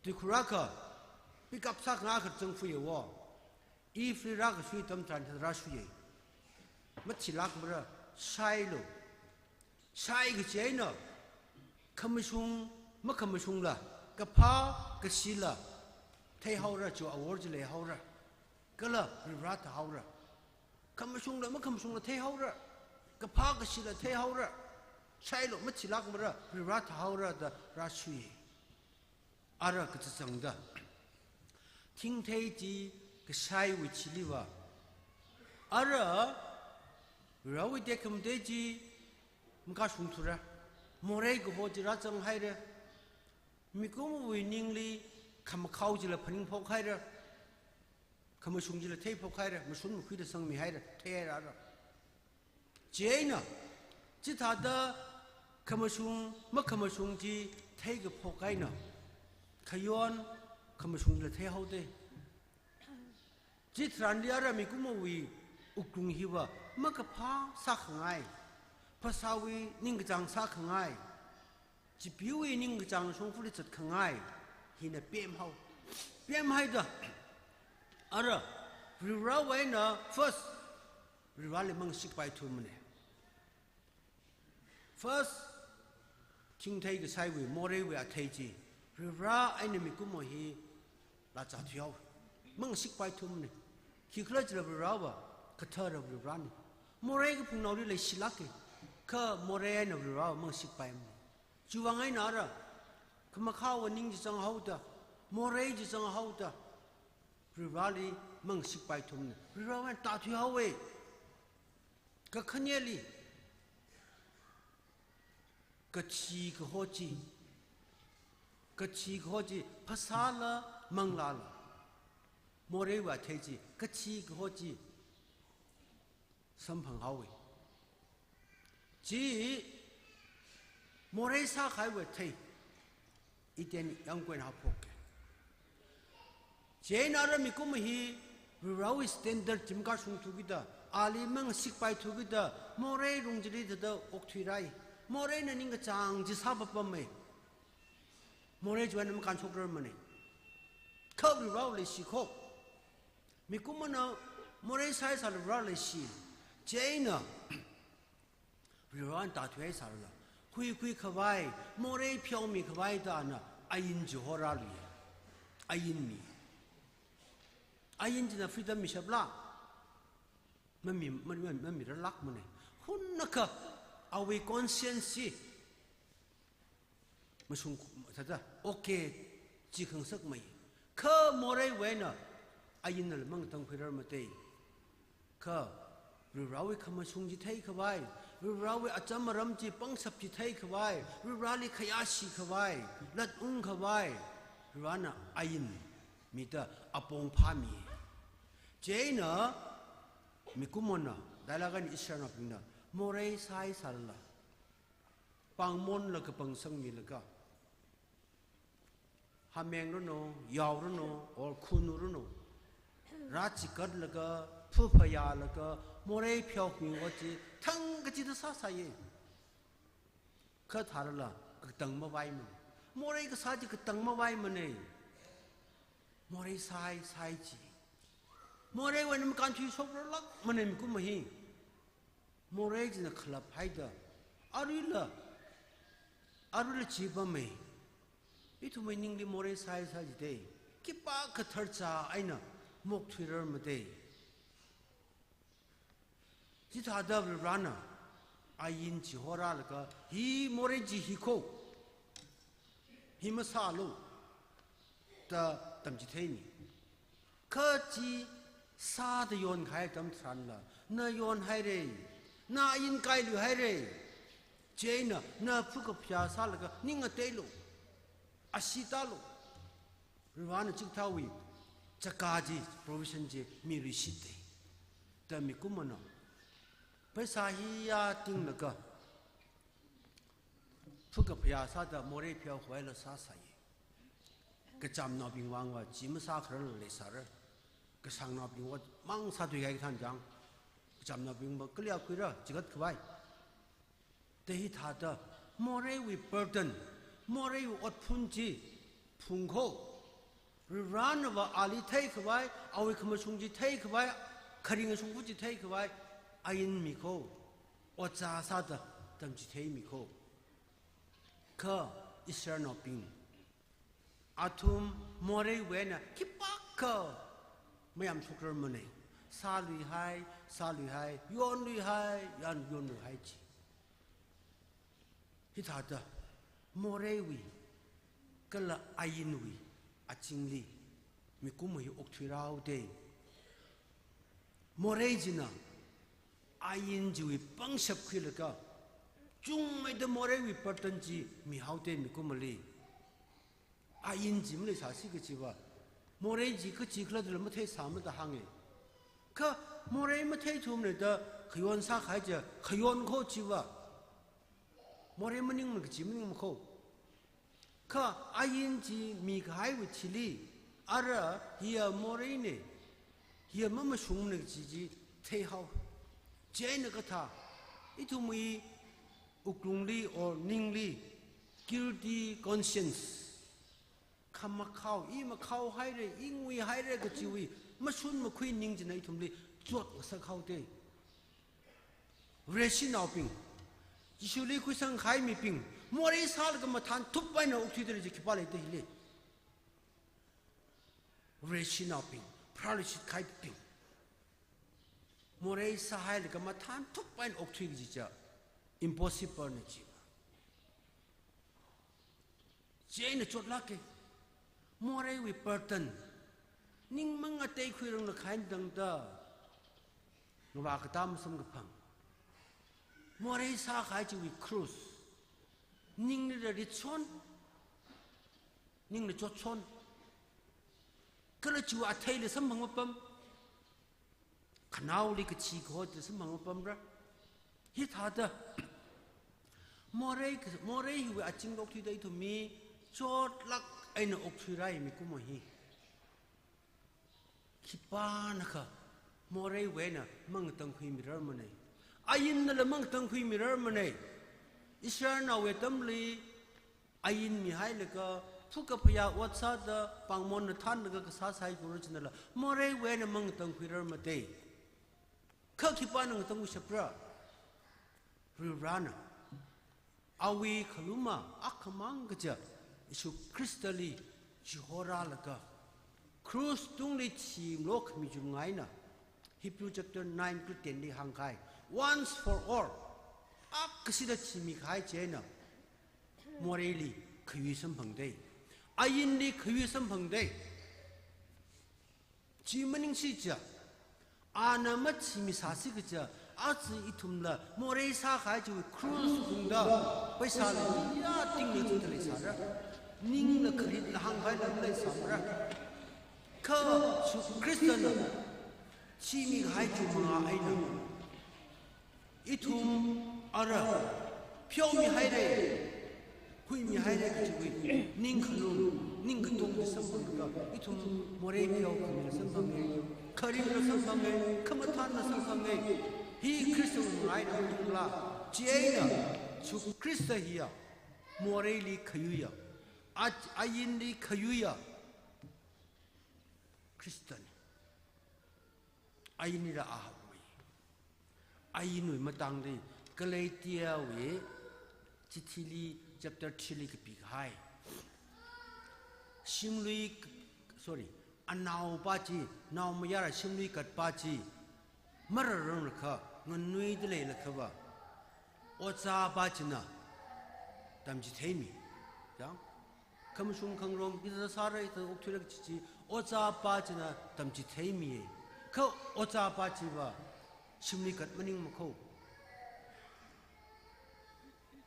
tuikhur akha pick up sākhangai akha zangkhuiya wo. Eveli rākashui atam tharan rāshuiya. Mathilākmara, shailu. Shai kachi eina Khamashung, makhamashungla, kaphā, kashila, theihaora, chiwui awor chi leihaora. Kala Varivara thāhaora. Khamashungla, makhamashungla theihaora. Kaphā, kashila theihaora. Shailo, mathilākmara, Varivara thāhaora da rāsui. Ara kachangda thingthei chi kashaiwui chiliva, ara Varewui tekhamatei chi makashungthura. Morei kaho chi rāzanghaira. Mikumowui ningli khamakhao chila phaningphokhaira. Khamashung chila theiphokhaira, mashun makhuida sangmihaira, theihaira ara. Chieina, chithāda khamashung, makhamashung chi theikaphok eina, khayon khamashung chila theihaoda. Chitharanli ara mikumowui wuklung hiva makaphā sākhangai, phasāwui ningkachāng sākhangai, chipeewui ningkachāng shongfali zatkhangai, hina pemhao. Pemhaida, ara, Varivarawui eina first, Varivarali mangashikpaithumana. First, thingthei kashaiwui, moreiwui athei chi, Varivara eina mikumo hi lazathuihaowa. Mangashikpaithumana. Khikhalajila Varivarava, kathara Varivarana. Morei kaphungnaoli leishilāka, kha morei eina Varivarava mangashikpaimana. Chiwuivang eina ara, khamakhaowa ning chi zanghaoda, morei chi zanghaoda, Varivarali mangashikpaithumana. Varivarawui eina tāthuihaowa. Kakhaneli, kathi kaho chi, kathi kaho chi, phasāla, manglāla, moreiwui athei chi, kathi kaho chi samphanghaowa. Chi morei sākahaiwui athei, iten yangkwen haophoka. Chieina ara mikumo hi Varivarawui standard chi makashungthu kida, ali mangashikpaithu kida, morei lung chili thāda okthuirai. Moreina ningkachāng chi sāpapama. Morei chiwui eina makānshokrarmana. Kha Varivara leishi kho. Mikumona morei sāhaisālala Varivara leishi. Chieina Varivarana tāthuihaisālala, khuikhuikhavai, morei pheomikhavai da ana ain chi horāli. Ain mi. Ain china freedom mishapla? Mami, mami, mami, mamirarlākmana. Hunakha awui conscience chi mashung, thāda, okay, chi khangasakmei. Kha moreiwui eina ainala mangatangkhuirarmada. Kha Varivarawui khamashung chi theikhavai, Varivarawui acham aram chi pangshap chi theikhavai, Varivarali khayāshikhavai, latungkhavai, Varivarana ain mida apong phāmi. Chieina mikumona, dailaga Israelnaobingna morei sāhaisālala, pāngmonla kapang sangmilaga, hameng ranu, yao ranu, or khunu ranu, rāchikatlaga, phuphayālaga, morei pheomiwui chi thang kachida sāsāya. Kha tharala katang mavaimana. Morei kasā chi katang mavaimana. Morei sāhai, sāhai chi. Moreiwui eina makānthuishokrarlākmana mikumo hi. Morei china khalaphaida, aruila, aruila chipamma. Ithumwui ningli morei sāhai sāchida, khipākha tharchā eina maokthuirarmada. Chithāda Varivarana ain chi horālaga, hi morei chi hi kho, hi masālu da tamchitheimi. Kha chi sāda yonkahai atam tharanla, na yonhaira, na ain kailuihaira. Chieina na phukaphayā sālaga ning ngateilu, ashee tālu. Varivarana chikathāwui chāka chi, provision chi miluishita. Da mikumona pheisā hi yatinglaga, phukaphayā sāda morei pheokhavaila sāsāya. Kachamnaobing vangva chi masākhararla leisāra. Kashāngnaobingva mang sāthuikahai kathān chang. Kachamnaobingva kali akhuira, chigatkhavai. Da hithāda moreiwui burden, moreiwui otphun chi phungkho. Varivaranava ali theikhavai, awui khamashung chi theikhavai, kharing kashungfa chi theikhavai, ain mikho. Ojā sāda tamchitheimikho. Kha Israelnaobing, athum moreiwui eina khipākha mayamshokrarmana. Sāluihai, sāluihai, yonluihai, yan yonluihai chi. Hithāda moreiwui kala ainwui azingli mikumo hi okthuirāhaoda. Morei china ain chiwui pangshap khuilaga, chungmeida moreiwui burden chi mihaoda mikumoli. Ain chi maleisāsi kajiva, morei chi kachikhala dala matheisāmada hānga. Kha morei matheithumada khayon sākahai chi, khayon kho chiva, morei maningmana kaji maningma kho. Kha ain chi mikahaiwui thili, ara hiya moreina, hiya mamashungmana kaji chi theihao. Chieina kathā, ithumwui wuklungli or ningli guilty conscience, khamakhao, i makhaohaira, i nguihaira kajiwui mashun makhui ning china ithumli chotngasakhaoda. Vareshinaobing, Jishuli khuisangkahai mibing, morei sālaga mathānthup eina okthuida lei chi khipā leida hili? Vareshinaobing, pharāluishit kahaibing. Morei sāhailaga mathānthup eina okthui kaji chi impossible na jiva. Chieina chotlāka. Moreiwui burden, ning mangateikhuiranglaga khain tangda, ngavā katā masamkaphang. Morei sākahai chiwui cross, ningli raritshown, ningli chotchon. Kala chiwui atheili samphang mapam. Khanaoli kachi kahotla samphang mapamra. Hithāda morei, morei hiwui azingli okthuida ithum mi chotlāk eina okthuirāi mikumo hi. Khipānakha moreiwui eina mangatangkhuimirarmana. Ainnala mangatangkhuimirarmana. Israelnaowui atamli ain mihailaga, phukaphayā ot sāda, pāngmonna thānlaga kasā saikora chinala moreiwui eina mangatangkhuirarmada. Kha khipāna ngatangkhuishapra? Varivarāna. Awui khaluma akhamang kaja Jishu Khristali chihorālaga, cross tungli thimlo khami chungmeina, Hebrew chapter nine verse ten li hāngkahai, once for all, akashida thimikahai chieina moreili khayui samphangda, ainli khayui samphangda. Chi maningshi chiakha, ana mathimisāsi kaja, aja ithumla morei sākahai chiwui cross tungda, paisa leiya tingna chithāda leisāra. Ningla kharitla hāngkahaila maleisāmara. Kha Jishu Khristana thimikahai chiwui manga eina ithum ara pheomihaira, huimihaira kajiwui ningkhalung, ningkatong chi samphanglaga, ithum morei pheokhamila samphanga, kharingla samphanga, khamathānla samphanga. Hi Khristawui manga eina tungla, chieina Jishu Khrista hiya moreili khayuiya, a, ainli khayuiya Khristana. Ainli rāhāngmei. Ainwui matangli Galatiawui chithili chapter three li kapikahai. Shimlui, sorry, anaopa chi, naomayara shimlui katpa chi, mararranglakha, nganuida leilakhava, ojāpa china tamchitheimi. Yang? Khamashung khangarong, hithāda sāra, hithāda okthuira kaji chi, ojāpa china tamchitheimiya. Kha ojāpa chiva shimlui kat maningma kho.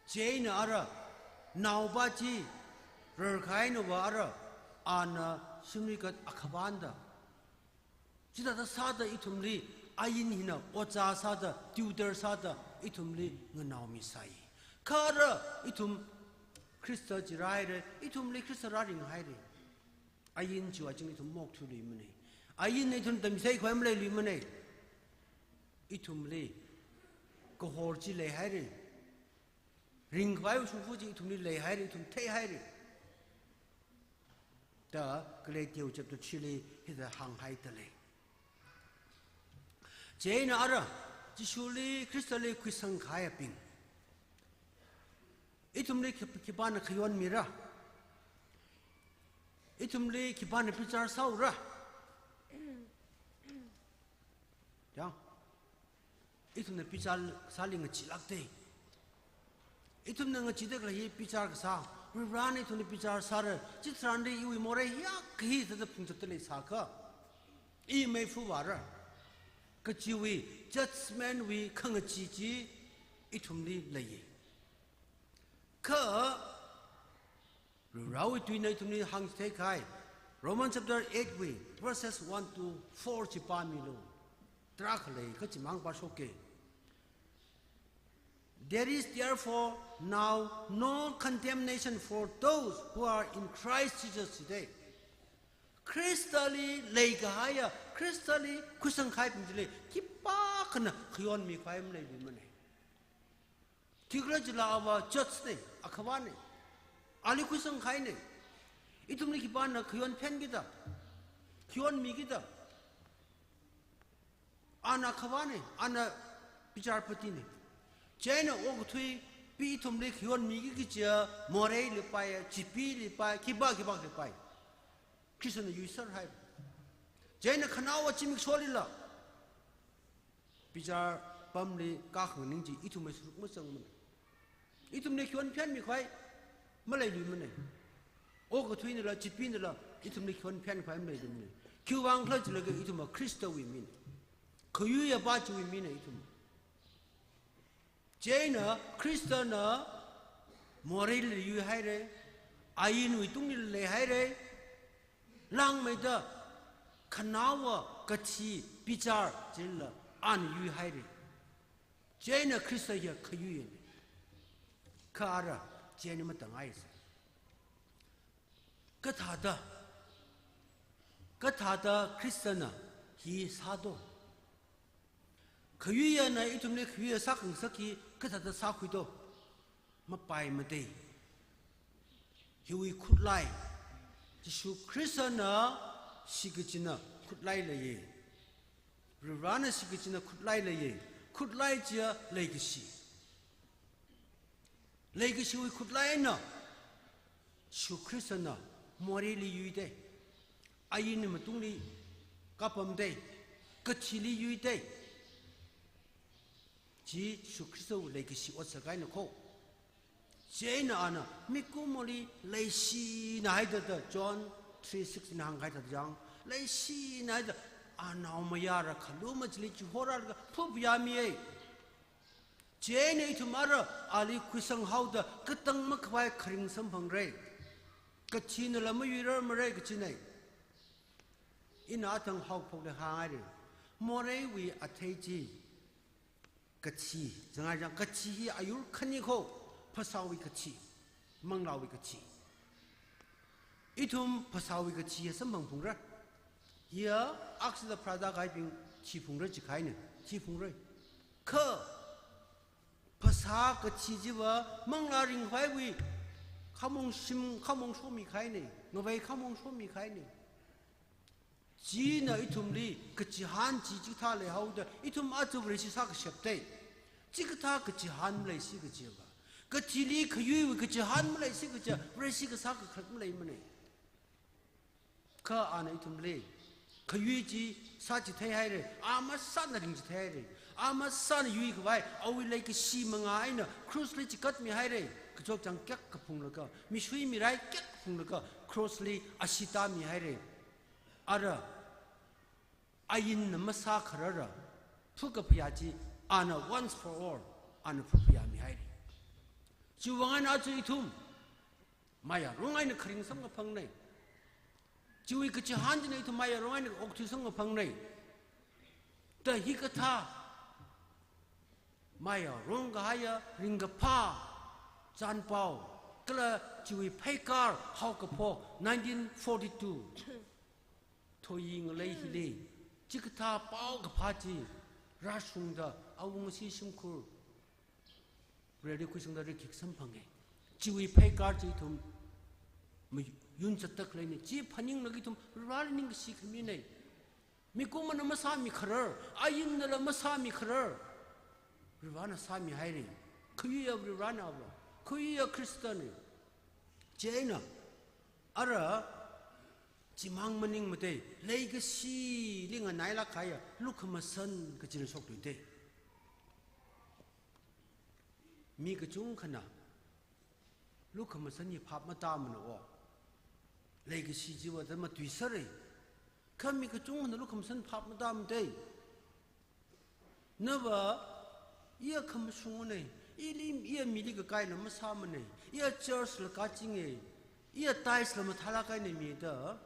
Chieina ara, naopa chi rarkahainava ara, ana shimlui kat akhavāna da. Chithāda sāda ithumli, ain hina ojā sāda, tutor sāda, ithumli nganaomisai. Kha ara ithum Khrista chi rāhaira, ithumli Khrista rāringhaira. Ain chiwui azingli ithum maokthuiluimana. Ainna ithum tamchitheikhavai maleiluimana. Ithumli kahor chi leihaira. Ringkhavai shongfa chi ithumli leihaira, ithum theihaira. Da Galatiawui chapter three li hithāda hānghaida lei. Chieina ara, Jishuli, Khristali khuisangkahaiyabing, Ithumli khip-, khipāna khayon mira? Ithumli khipāna bichar sāura? Yang, ithumna bichar sāli ngachee lākte. Ithumna ngacheeda khalei hi bichar kasā. Varivarana ithumli bichar sāra. Chitharanli iwui morei hiyākha hi thāda phungchapda leisākha, i meiphuvāra kajiwui judgment wui khangachee chi ithumli leiya. Kha Varivarawui tuina ithumli hāngchithei kahai, Romans chapter eight wui verses one to four chi pāmilu. Tarākha lei, kachimang pāshokke. "There is therefore now no condemnation for those who are in Christ Jesus" jite. Khristali leikahaiya, Khristali khuisangkahaibing chili khipākhana khayon mikhavai maleiluimane. Khikhalajila ava judge ne, akhavāne. Ali khuisangkahaine. Ithumli khipāna khayon phenkida, khayon mikida? Ana akhavāne, ana bicharpatine. Chieina okathuipi ithumli khayon miki kajiya moreili paiya, chipili pai, khipā khipākhali pai. Khristana yuiserhai. Chieina khanaowa zimiksolila bichar pamli kakhanganing chi ithumwui saruk mazangmane. Ithumli khayon phenmikhavai maleiluimane. Okathuinala, chipinala, ithumli khayon phenkhavai maleiluimane. Khiwuivang khala jilaga ithumva Khristawui mine. Khayuiya pa chiwui mine ithum. Chieina Khristana moreili yuihaire, ainwui tungli leihaire, langmeida khanaowa kathi bichar chilila ana yuihaire. Chieina Khrista hiya khayuiyane. Kha ara chieina matangaisa. Kathāda, kathāda Khristana hi sādo? Khayuiyana ithumli khayuiya sākhangasak hi kathāda sākhuido? Mapaimate. Hiwui khutlai, Jishu Khristana shikachina khutlai leiye. Varivarana shikachina khutlai leiye. Khutlai chiya leikashi. Leikashiwui khutlai eina Jishu Khristana moreili yuide, ainwui matungli kapamde, kathili yuide. Chi Jishu Khristawui leikashi otsak eina kho. Chieina ana mikumoli leishinahaida da John three six na hāngkahai thāda chang, leishinahaida anaomayara khaluma chili chihorālaga phupayāmiye. Chieina ithum ara ali khuisanghaoda katang makhavai kharing samphangra. Kathinala mayuirarmara kajine. Ina athang haophokli hānghaire. Moreiwui athei chi kathi, zangai zang kathi hi ayur khani kho, phasāwui kathi, manglāwui kathi. Ithum phasāwui kathi hi samphangphungra. Hiya aksida pharāda kahaibing thiphungra jikahaine, thiphungra. Kha phasā kathi chiva manglā ringkhavaiwui khamong shim, khamong shomikahaine, ngavei khamong shomikahaine. China ithumli kachihān chi chikathā leihaoda, ithum aja Vareshi sākashapte. Chikathā kachihān maleisi kajiva, kathili khayuiwui kachihān maleisi kajiva, Vareshi kasā kakhalat maleimane. Kha ana ithumli khayui chi sāchitheihaire, a masāna ringchitheihaire, a masāna yuikhavai, awui leikashi manga eina cross li chikatmihaire, kachot chang kayākha phunglaga, mishui mirai kayākha phunglaga, cross li ashee tāmihaire. Ara, ainna masākharara, phukaphayā chi ana once for all, ana phuphayāmihaire. Chiwuivang eina aja ithum mayarong eina kharing samkaphangne. Chiwui kachihān china ithum mayarong eina okathui samkaphangne. Da hikathā mayarong kahaiya ringkaphā chānpao, kala chiwui pheikar haokaphok nineteen forty-two, Thoyi ngalei hili chikathā paokaphā chi rāshungda awungasi shimkhur Vareli khuisangda rikik samphange. Chiwui pheikar chi ithum mayun zatda khaleine. Chi phaninglaga ithum Vareli ningkashi khamine. Mikumona masāmikharar, ainnala masāmikharar, Varena sāmihaire. Khayuiya Varena va, Khuiya Khristana. Chieina, ara, chimang maningmatei, leikashili nganailāk kahaiya lukhamashan kachina shokluitei. Mi kachungkhana lukhamashan hi phap matāmana o. Leikashi chiva da matuiserei. Kha mi kachungkhana lukhamashan phap matāmatei. Nava, iya khamashungnei, ili, iya mili kakaila masāmanei, iya church la kachingei, iya tithes la mathālāk kahainei mida,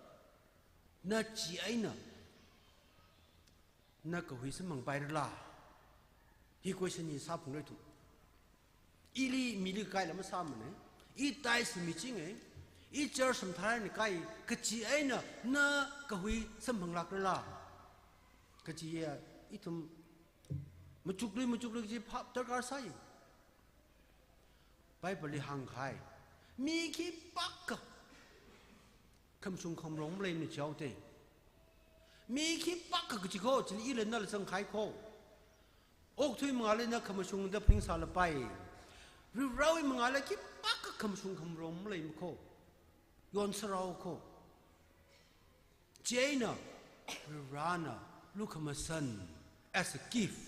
na chieina, na kahui samphangpairala? Hi question hi sāphungra ithum. Ili mili kakaila masāmanei, i tithes michingei, i church mathālāk kahainei kachi eina na kahui samphanglākrala? Kachiya ithum machuklui machuklui kachi phap darkar sāi. Bible li hāngkahai, mi khipākha khamashung khamarong maleimana jihaotei. Mi khipākha kachi kho, chili ila nala zangkahai kho. Okathui mangāli na khamashungda phaningsālapai. Varivarawui mangāli khipākha khamashung khamarong maleima kho. Yonsārao kho. Chieina, Varivarana lukhamashan as a gift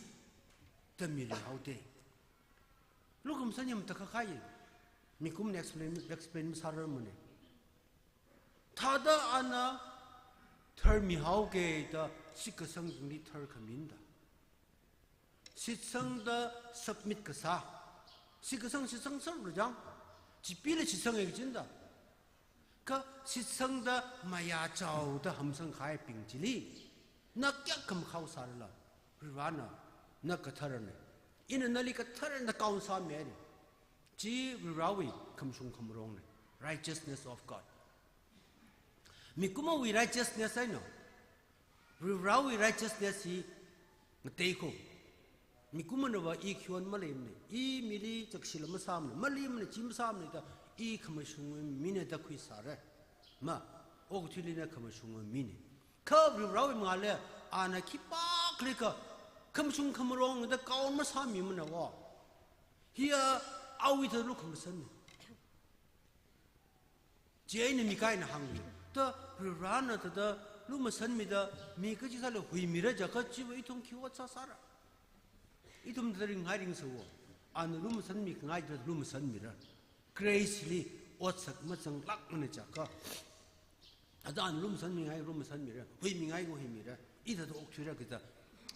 da mirihaotei. Lukhamashan hi matakhak kahai. Mikumona explain, explain masārarmanei. Thāda ana tharmihaoki da shitkasangli tharkhamina da. Shitsangda submit kasā. Shitkasang shitsangserra chang. Chipila shitsangei kachina da. Kha shitsangda mayāchaoda hamsangkahaibing chili na kayākha makhao sārala? Varivarana na katharanei. Ina nali katharan da count sāmihainei. Chi Varivarawui khamashung khamarongnei. Righteousness of God. Mikumowui righteousness eina Varivarawui righteousness hi ngatei kho. Mikumonava i khiwui maleimana, i mili chakshila masāmana, maleimana, chi masāmana da, i khamashungwui mina da khuisāra. Ma, okathuili na khamashungwui mina. Kha Varivarawui mangāli, ana khipākhalikha khamashung khamarong da count masāmimana o. Hiya awui thāda lukhamashanna. Chieina mi kayākhana hānga. Ta Varivarana thāda lumashanmida mi kachikathāli huimira jiakha chiva ithum khi ot sāsāra? Ithum thāda ringhai ringsa o. Ana lumashanmi khangai thāda lumashanmira. Grace li otsak mazanglākmana jiakha. Thāda ana lumashanmingai lumashanmira. Huimingai kha huimira. I thāda okthuira kaja.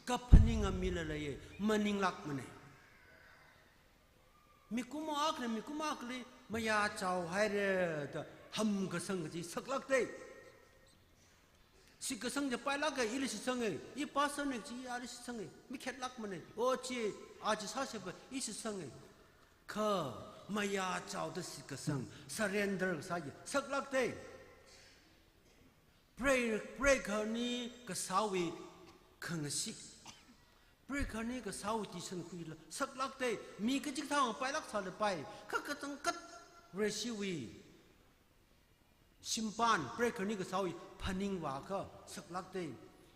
Kaphaninga mila leiya. Maninglākmana. Mikumo akhana mikumo akhali mayāchao haira da hamkasang kaji saklāktei. Shitkasang chi pailāka, ili shitsanga, i pastorna kaji ali shitsanga, mikhetlākmana, o chi, a chi sāshapa, i shitsanga. Kha mayāchaoda shitkasang, surrender kasā chi saklāktei. Pray, pray khani kasāwui khangashit. Pray khani kasāwui decision khuila saklāktei, mi kachikathā pailāk sālapai, kha kachangkhat Vareshiwui shimpan, pray khani kasāwui phaningvākha saklāktei.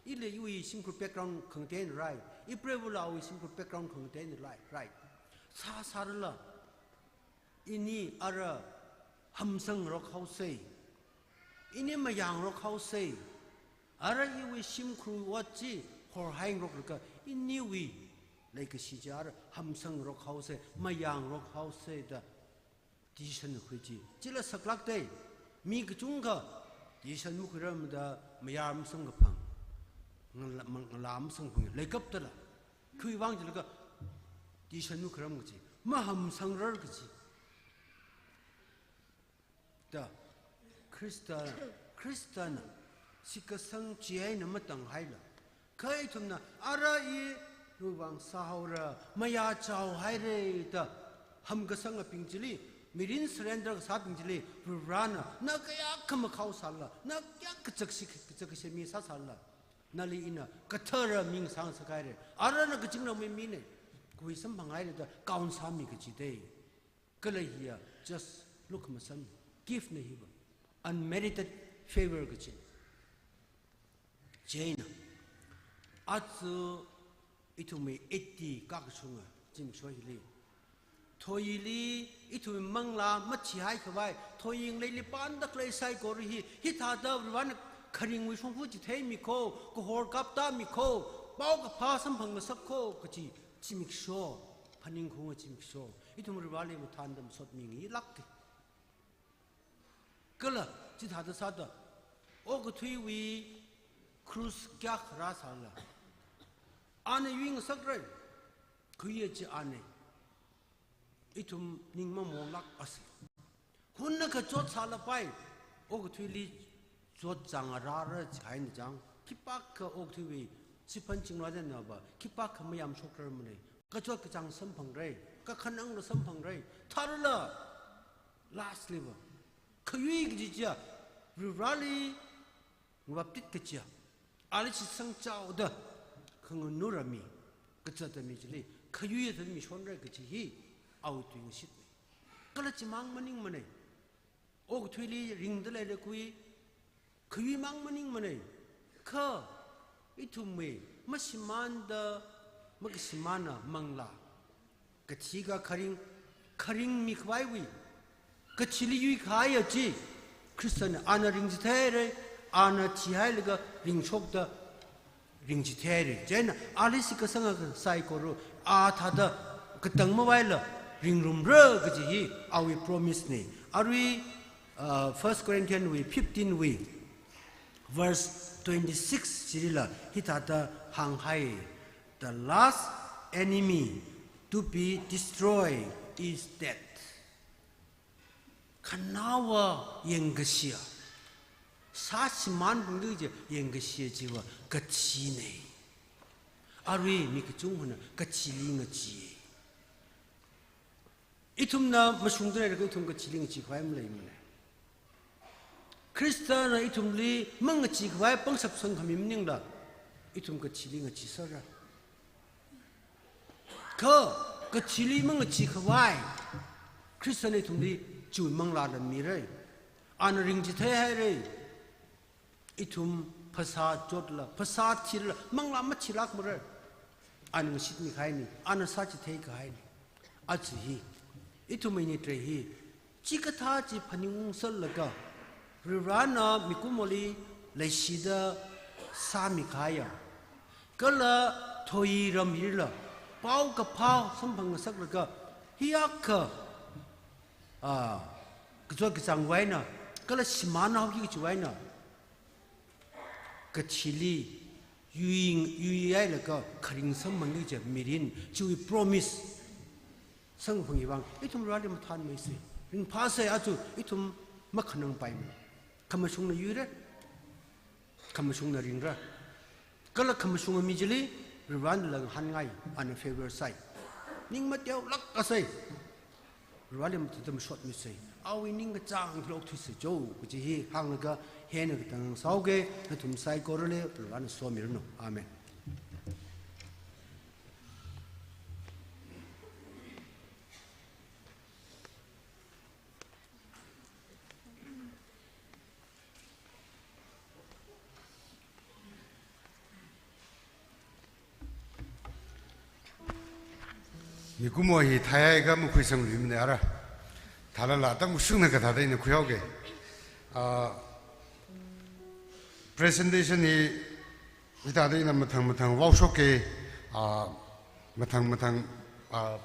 Ili iwui shimkhur background khangateina rai, i pray vālawui shimkhur background khangateina rai, rai. Sāsārala, ini ara hamsangrok haosei. Ini mayangrok haosei. Ara iwui shimkhur ot chi horhaingaroklaga iniwui leikashi chi ara hamsangrok haosei, mayangrok haosei da decision khui chi. Chila saklāktei. Mi kachungkha decision makhuirarmada mayar masangkaphang, ngala, mang-, ngala masangphang leikaptala. Khiwuivang jilaga decision makhuiram kaji, mahamsangrar kaji. Da, Khrista, Khristana shitkasang chieina matanghaila. Kha ithumna ara i Varivarawui vang sāhaora, mayāchao haira da hamkasangabing chili, mirin surrender kasābing chili, Varivarana na kayākha makhao sālala, na kayākha chakshi, chakshi mi sāsālala, nali ina kathara mi ngasāngasak haira. Arana kazingramwui mina, kahui samphanghaira da count sāmi kajidei. Kala hiya just lukhamashan, gift na hiva. Unmerited favor kaji. Chieina, aja ithumwui eighty kakashunga zimiksho hili, Thoyili ithum manglā mathihai khavai, thoyili pānda khalei saikora hi, hithāda Varena kharingwui shongfa chitheimi kho, kahor kaptāmi kho, paokaphā samphang ngasak kho, kachi zimiksho, phaningkhaung zimiksho, ithum Vareli mathānda masotmi ngalāka. Kala chithāda sāda, okathuiwui cross kayākha rāsālala, ana yuingasakra, khayui chi ana, ithum ning mamongla asa. Hunna kachot sālapai, okathuili chotchāng rāra jihaina chang, khipākha okathuiwui siphan chingrāda nava, khipākha mayamshokrarmana. Kachot kachāng samphangra, kakhanangla samphangra, tharala, lastly va, khayui kaji chiya, Vareli ngavaptit kachiya, ali shitsang chaoda, khanganura mi, kazata mi chili, khayui atam mi shonra kachi hi, awui tuingashitna. Kala chimang maningmana. Okathuili ringda leilakha, khayuimang maningmana. Kha, ithumwui, mashimānda, makashimāna manglā, kathi ka kharing, kharing mikhavaiwui, kachili yuikahaiya chi, Khristana ana ringchitheira, ana thihailaga ringshokta, ringchitheira. Chieina, ali shitkasanga saikora, a thāda katang mavaila, ringrumra kaji hi, awui promise na. Arui, uh, First Corinthians wui fifteen wui, verse twenty-six chilila, hithāda hānghai, "The last enemy to be destroyed is death." Khanaowa yangkashiya. Sāshimān pungdu je yangkashiya chiva kathina. Arui mi kachungkhana kathili ngacheeya. Ithumna mashungda leilakha ithum kathili ngacheekhavai maleimana. Khristana ithumli mangacheekhavai pangshap sangkhami maningla, ithum kathili ngacheesera. Kha, kathili mangacheekhavai, Khristana ithumli chiwui manglāla mira. Ana ringchitheihaira. Ithum phasā chotla, phasā thila, manglā mathilākmara. Ana ngashitmi kahaina, ana sāchithei kahaina. Aja hi, ithum ini trai hi, chikathā chi phaningungserlaga, Varena mikumoli leishida sāmi kahaiya, kala thoi ram hila, paokaphā samphang ngasaklaga, hiyākha, ah, kachot kachāngwui eina, kala shimānhaoki kachiwui eina, kathili, yui, yuihailaga kharing samphangki kaji mirin, chiwui promise samphangwui vang, ithum Vareli mathānmeisa. Ringphāsa, aja ithum makhanangpaimana. Khamashungna yuira, khamashungna ringra. Kala khamashunga mi chili, Varena ngahānngai, ana favor sāi. Ning mateolāk kasai. Vareli mathāda mashotmisa. Awui ningkachāng thilok thuisa jo, kaji hi hānglaga, hina katang sāuke, nathum saikorali, Varena somiranu. Amen. Mikumo hi theiakha makhuisangluimana ara. Thālala tangshungna kathāda ina khuihaoke. Ah, presentation hi hithāda ina mathang mathang vaoshoke, ah, mathang mathang, ah,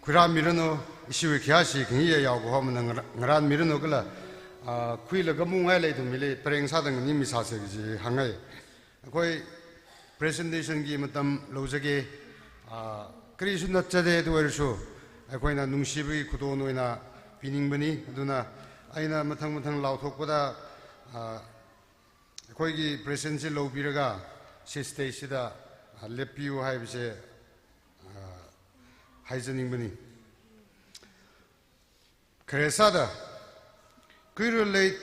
khuirāmiranu, ishiwui khayāshi khangayā yaokaho mana ngara-, ngarānmiranu kala, ah, khuilaga mungngai leithum hili, phareng sāda nganingmi sāsa kaji hāngngai. ꯑꯩꯈꯣꯏ presentation ꯒꯤ ꯃꯇꯝ ꯂꯧꯖꯒꯦ꯫ ꯑꯥ, ꯀꯔꯤꯁꯨ ꯅꯠꯆꯗꯦ, ꯑꯗꯨ ꯑꯣꯏꯔꯁꯨ ꯑꯩꯈꯣꯏꯅ ꯅꯨꯡꯁꯤꯕꯒꯤ ꯈꯨꯗꯣꯜ ꯑꯣꯏꯅ ꯄꯤꯅꯤꯡꯕꯅꯤ꯫ ꯑꯗꯨꯅ ꯑꯩꯅ ꯃꯊꯪ ꯃꯊꯪ ꯂꯥꯎꯊꯣꯛꯄꯗ, ꯑꯥ, ꯑꯩꯈꯣꯏꯒꯤ presentation ꯁꯤ ꯂꯧꯕꯤꯔꯒ ꯁꯤ stage ꯁꯤꯗ, ꯑꯥ, ꯂꯦꯞꯄꯤꯌꯨ ꯍꯥꯏꯕꯁꯦ, ꯑꯥ, ꯍꯥꯏꯖꯅꯤꯡꯕꯅꯤ꯫ ꯈꯔꯦꯁꯥꯗ, ꯀꯨꯏꯔꯨ late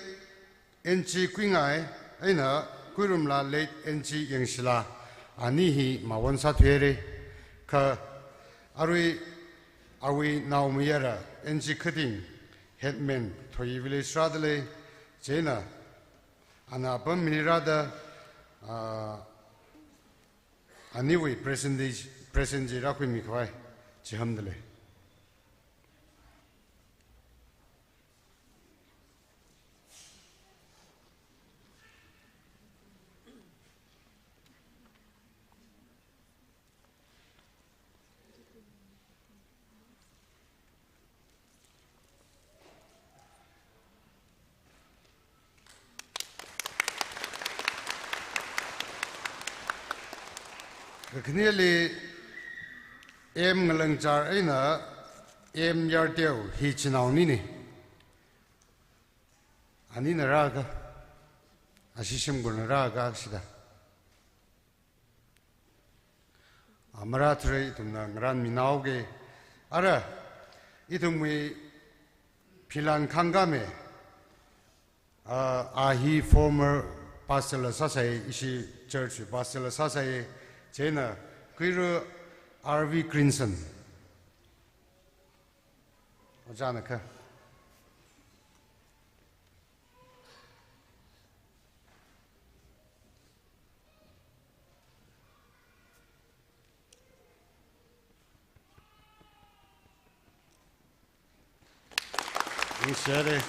N G ꯀꯨꯏꯉꯥꯏ, ꯑꯩꯅ ꯀꯨꯏꯔꯨꯝꯂꯥ late N G ꯌꯦꯡꯁꯤꯂꯥ, ꯑꯅꯤ ꯍꯤ ꯃꯥꯋꯣꯟ ꯁꯥꯊꯨꯏꯔꯦ, ꯈ ꯑꯔꯨꯏ ꯑꯋꯤ ꯅꯥꯎꯃꯌꯥꯔ N G ꯈꯨꯗꯤꯡ headman ꯊꯣꯏ village ꯔꯥꯗ ꯂꯩ, ꯆꯦꯅ ꯑꯅꯥꯄꯝ ꯃꯤꯅꯤꯔꯥꯗ, ꯑ, ꯑꯅꯤꯋꯤ presentation, presentation ꯔꯥꯈꯨꯏ ꯃꯤꯈꯣꯏ ꯆꯤꯍꯝꯗ ꯂꯩ꯫ Khaneli M Ngalangchar eina M Yarteo hi chinaonine. Anina rāka, ashi shimkhurna rāka sida. A, marāthurai ithumna ngarānminaoke. Ara, ithumwui Philan Khangkame, a, a hi former pastor la sāsai, ishi church pastor la sāsai, chieina Kuiru R V Crinson. Ojāna kha. Ningshire.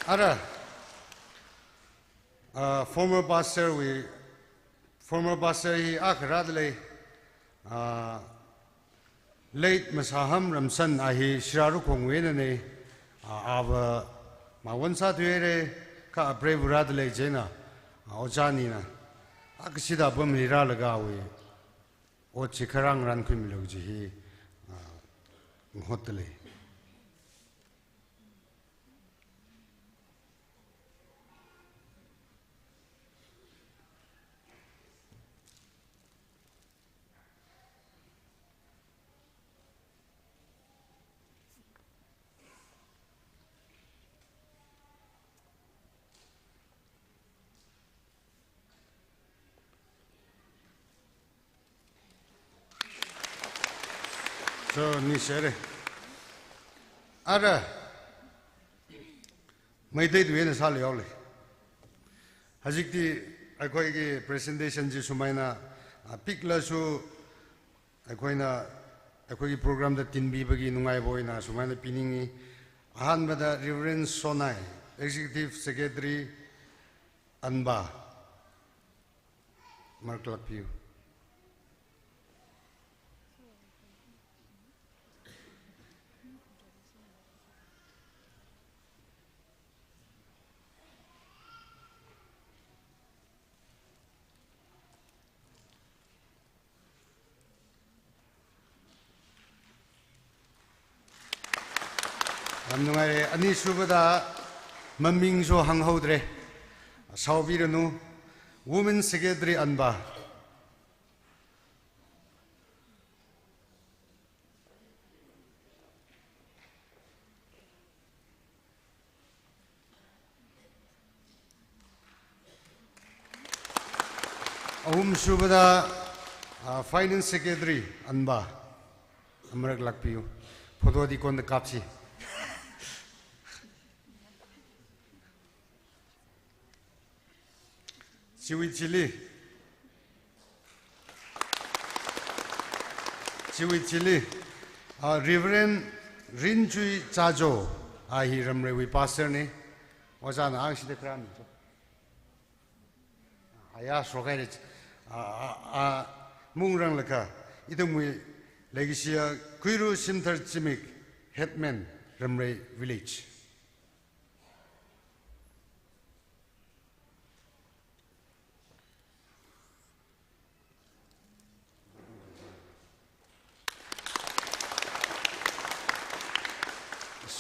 Ara, ah, former pastor wui, former pastor hi akha rāda lei, ah, late Masaham Ramsan, a hi Shirarukhongwui einane, ah, ava mawon sāthuire, kha apreiva rāda lei chieina, ah, ojā anina akha sida pamli rālaga awui ot chi kharā ngarānkhuimilu kaji hi, ah, ngahotta lei. So, ningshire. Ara, Meiteitui eina sāli yaole. Hazikti ꯑꯩꯈꯣꯏꯒꯤ presentation ꯁꯤ ꯁꯨꯃꯥꯏꯅ, ꯑ, ꯄꯤꯛꯂꯁꯨ ꯑꯩꯈꯣꯏꯅ, ꯑꯩꯈꯣꯏꯒꯤ program ꯗ ꯇꯤꯟꯕꯤꯕꯒꯤ ꯅꯨꯡꯉꯥꯏꯕ ꯑꯣꯏꯅ ꯁꯨꯃꯥꯏꯅ ꯄꯤꯅꯤꯡꯉꯤ꯫ ꯑꯍꯥꯟꯕꯗ Reverend Sonai, Executive Secretary, ꯑꯟꯕꯥ꯫ ꯃꯔꯛ ꯂꯥꯛꯄꯤꯌꯨ꯫ ꯌꯥꯝ ꯅꯨꯡꯉꯥꯏꯔꯦ꯫ ꯑꯅꯤꯁꯨꯕꯗ ꯃꯃꯤꯡꯁꯨ ꯍꯪꯍꯧꯗ꯭ꯔꯦ꯫ ꯁꯥꯎꯕꯤꯔꯅꯨ꯫ Women Secretary ꯑꯟꯕꯥ꯫ ꯑꯍꯨꯝꯁꯨꯕꯗ, ꯑ, Finance Secretary ꯑꯟꯕꯥ, ꯑꯃꯔꯛ ꯂꯥꯛꯄꯤꯌꯨ꯫ Photo ꯗꯤ ꯀꯣꯟꯅ ꯀꯥꯞꯁꯤ꯫ ꯆꯤꯋꯨꯏ ꯆꯤꯂꯤ꯫ ꯆꯤꯋꯨꯏ ꯆꯤꯂꯤ꯫ ꯑ, Reverend ꯔꯤꯟꯆꯨꯏ ꯆꯥꯖꯣ, ꯑ, ꯍꯤ ꯔꯝꯔꯩꯋꯤ pastor ꯅꯤ꯫ ꯑꯣꯖꯥꯅ ꯑꯉꯥꯡꯁꯤꯗ ꯈꯔ ꯍꯪꯖꯧ꯫ ꯑꯌꯥ, ꯁꯣꯛꯍꯥꯏꯔꯦ꯫ ꯑ, ꯑ, ꯑ, ꯃꯨꯡꯔꯪꯂꯀ, ꯏꯗꯨꯝꯋꯤ ꯂꯩꯒꯤꯁꯤꯌꯥ ꯀꯨꯏꯔꯨ ꯁꯤꯝꯊꯔ ꯆꯤꯃꯤꯛ, headman, ꯔꯝꯔꯩ village꯫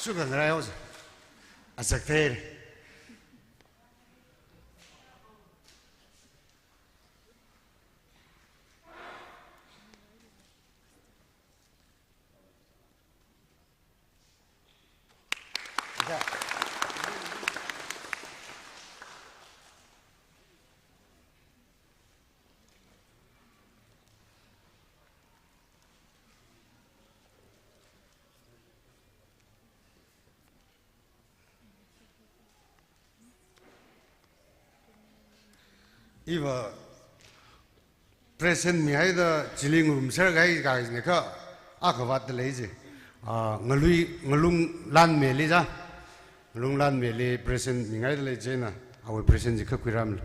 Suka ngarai haosa. Azak thaire. Iva present mihaida chili ngurumser kahai kahaina kha akha vātda lei je. Ah, Ngalui, Ngalung Lanmeli ja. Ngalung Lanmeli present mihaida lei je na. Awui present ji kha khuiramlu.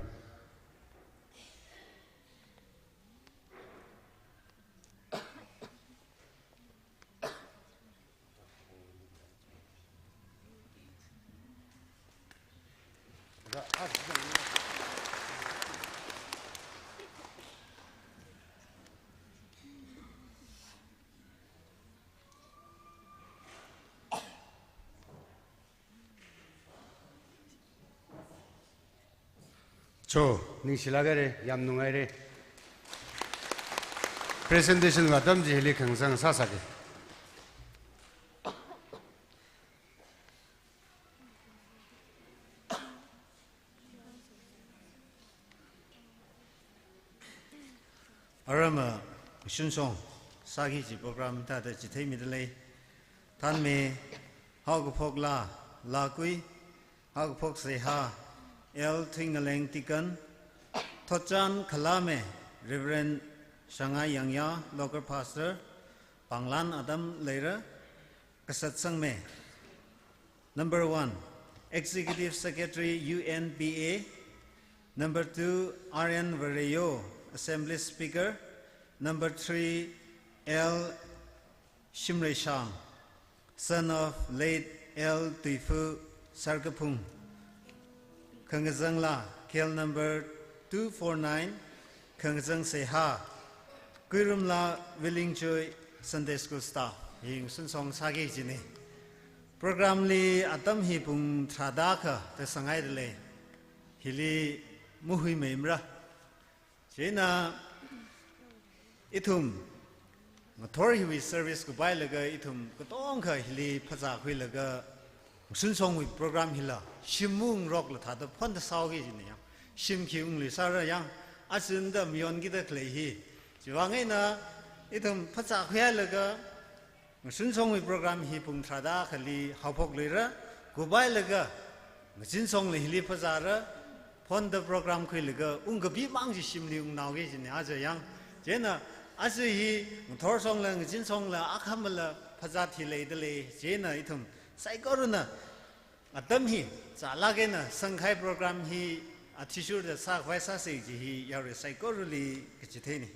To, ningshilāk haira, yam nungaira. Presentation atam chi hili khangasang sāsāki. Arama shunshong sāki kaji program thāda chitheimida lei. Thanmi, haokaphok laa, Lakui, haokaphok seihā, L Thuingaleng Deacon, thotchan khalāme, Reverend Shangai Yangya, Local Pastor, pānglan atam leira, kasat sangme. Number one, Executive Secretary U N B A. Number two, R N Vareyo, Assembly Speaker. Number three, L Shimreishang, son of late L Tuifu Sarkaphung. Khangasang laa, K L number two four nine, khangasang seihā, Kuirumla Willing Joy, Sunday School staff. Hi shunshong sāki kajina. Program li atam hi pung tharāda akha da sāngaida lei. Hili mahuimeimara. Chieina ithum ngathor hiwui service kupailaga ithum katongkha hili phazā khuilaga shunshongwui program hila shim maungrokla thāda phonda sāhaoki kajina ya. Shim khi ungluisāra ya. Aja nda mayonkida khalei hi. Chiwui vang eina ithum phazā khuihailaga shunshongwui program hi pung tharāda akhali haophokluira, kupailaga ngazinshongla hili phazāra, phonda program khuilaga ungkapi mang chi shimli ungnaoki kajina aja ya. Chieina aja hi ngathor shongla, ngazin shongla, akhamala phazā thileida lei. Chieina ithum saikorana atam hi zālāk eina sangkahai program hi athishurda sākhavai sāsa kaji hi yarui saikorali kachitheina.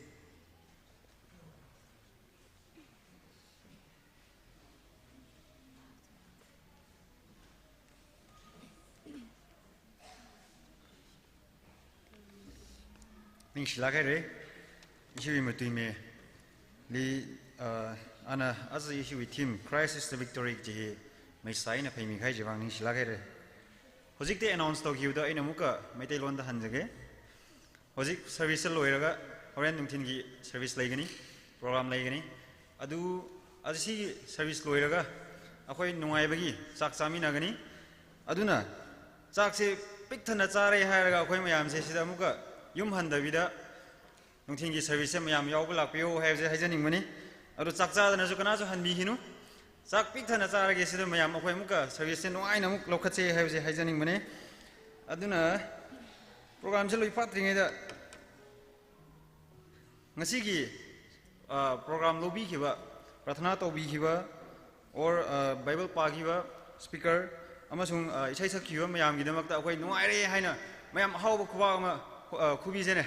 Ningshilāk haira, ishiwui matuimeili, ah, ana aja ishiwui theme Christ is the Victory kaji hi maisā eina phaimikahai chiwui vang ningshilāk haira. Hojikta announce tokhiuda eina amuka Meiteilonda hānzake. Hojik service loiraga, horen nungthingi service leigani, program leigani. Adu, aja service loiraga, akhoi nungaibaki chak chāminagani. Aduna, chakse pikthana chāra hailaga, akhoi mayamse sida amuka yum hāndabida, nungthingi service se mayam yaokalākpiyo haibase haizaningmana. Adu chak chādana ju kanāju hānmihinu. Chak pikthana chālaga sida mayam akhoi amuka service se nungaina amuk lokhatse haibase haizaningmana. Aduna program se luiphatringda ngasiki, ah, program lobikhiva, prarthana tobikhiva, or, ah, Bible pākhiva, speaker, amasung, ah, isai sakkhiva mayamgidamakta akhoi nungaira haina mayam haowa khuwa ama, ah, khubisena.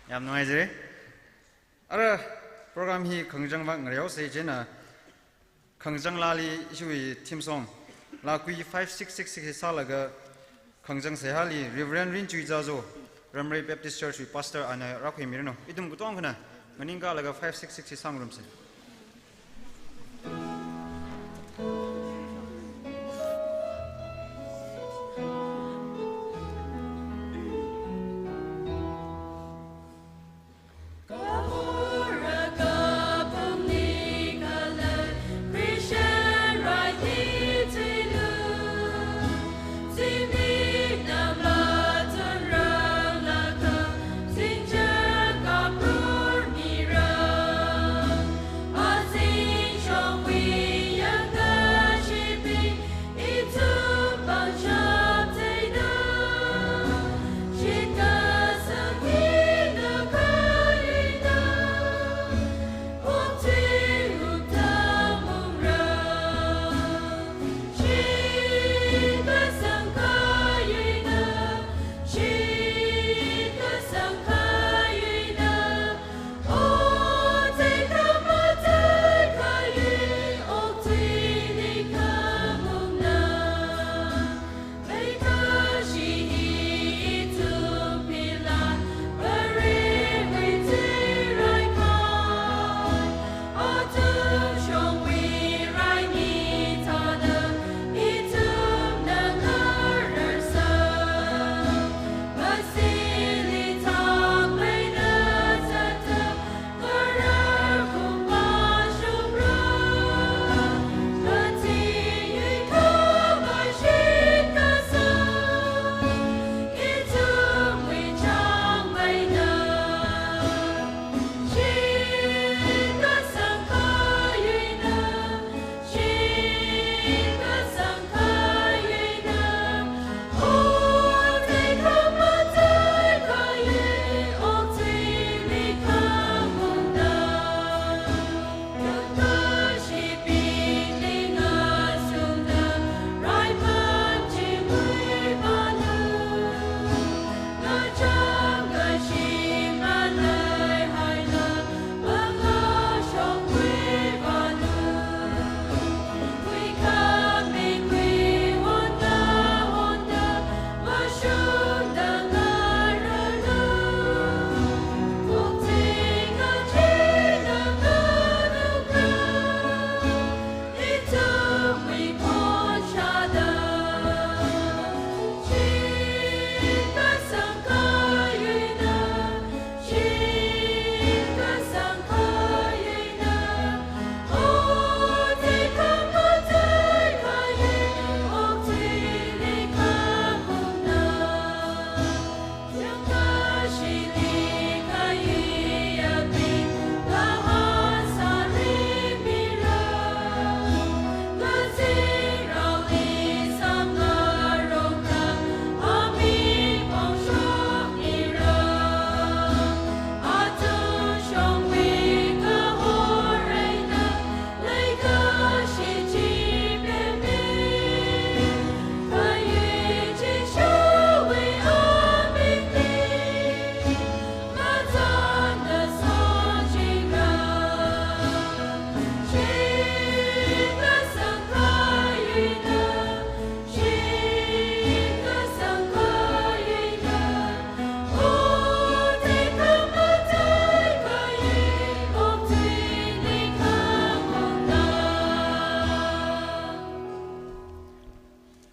Yam nungaijara. Ara program hi khangazang vak ngareo se chieina khangazang laali ishiwui theme song, Lakui five six six six hi sālaga khangazang seihāli Reverend Rinchuizazo, Ramrei Baptist Church wui Pastor ana rākhuimiranu. Ithum katongkhana nganingkalaga five six six hi sāngarumse.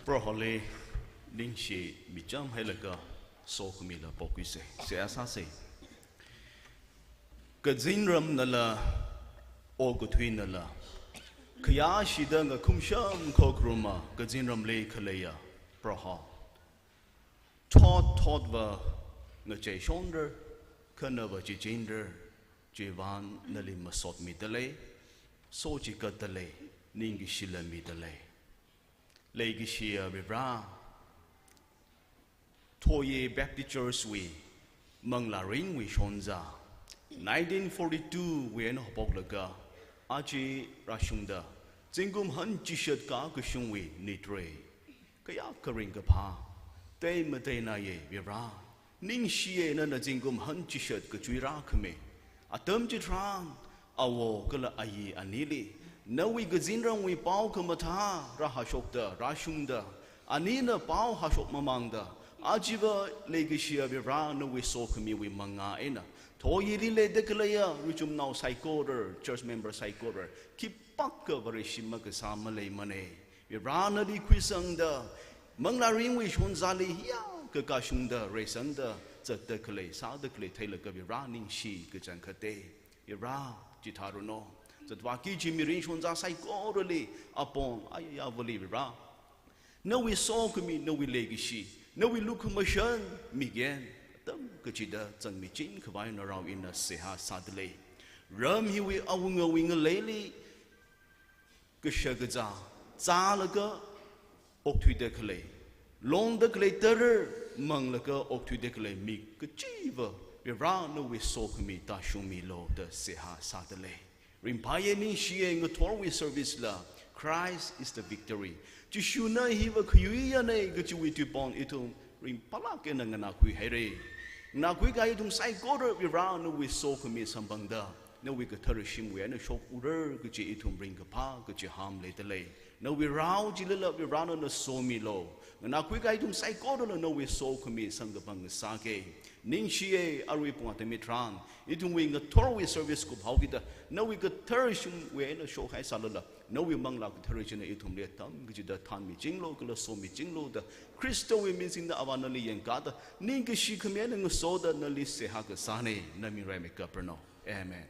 Proholi ningshi micham hailaga sokhami la pokhuise. Seihā sāse. Kazinramnala, okathuinala, khayāshida ngakhumsham khokharuma kazinramli khaleiya Proho. Thot thotva ngacheishonra, khanava chichinra, chiwuivang nali masotmidalei, sochikatdalei, ningkashila midalei. Leikashiya Varivara, Thoyee Baptist Church wui manglā ringwui shonzā, nineteen forty-two wui eina haophoklaga aja rāshungda, zingkum hanchishat kakashungwui nitrei, kayākha ringkaphā, tei mateinaye Varivara, ningshiye nana zingkum hanchishat kachui rākhami. Atam chitharan, awo kala ayi anili, nawui kazinramwui pao khamathā rāhāshokda, rāshungda, anina pao hāshok mamāngda, ajava leikashiya Varivara nawui sokhamiwui mangā eina, Thoyeeli leida khaleiya ruichumnao saikora, church member saikora, khipākha Vareshi makasā maleimane. Varivara nali khuisangda, manglā ringwui shonzāli hiyākha kashungda, reisangda, zatda khalei, sāda khalei theilaga Varivara ningshi kachangkhate. Varivara chithāranu. Zatvāki chi mirin shonzā saikorali, apong ayāyāvali Varivara, nawui sokhami, nawui leikashi, nawui lukhamashan migen, atam kachida zangmiching khavai narao ina seihā sādalei. Ram hiwui awungawui ngaleili, kashakazā, zālaga okthuida khalei, longda khalei tara, manglaga okthuida khalei mi kachiva, Varivara nawui sokhami tāshungmilu da seihā sādalei. Ringphāye ningshiye ngathorwui service la, Christ is the victory. Jishuna hiva khayuiyane kajiwui tuipong ithum ringphālāk eina nganākhui haire. Nganākhui kahai ithum saikora Varivara nawui sokhami samphangda, nawui kathara shimwui eina shokura kaji ithum ringkaphā kachihān leidalei. Nawui rao chilila Varivara nana somilu. Nganākhui kahai ithum saikorala nawui sokhami samkaphang ngasāke. Ningshiye arui pung atam hitharan, ithumwui ngathorwui service kuphaokida, nawui kathara shimwui eina shokhai sālala, nawui manglā kathara china ithumli atam kachida thanmichinglu kala somichinglu da, Khristawui mingsingda Avā nali yangkāda, ningkashi khami eina ngasoda nali seihā kasāne, naming raimeikap ranu. Amen.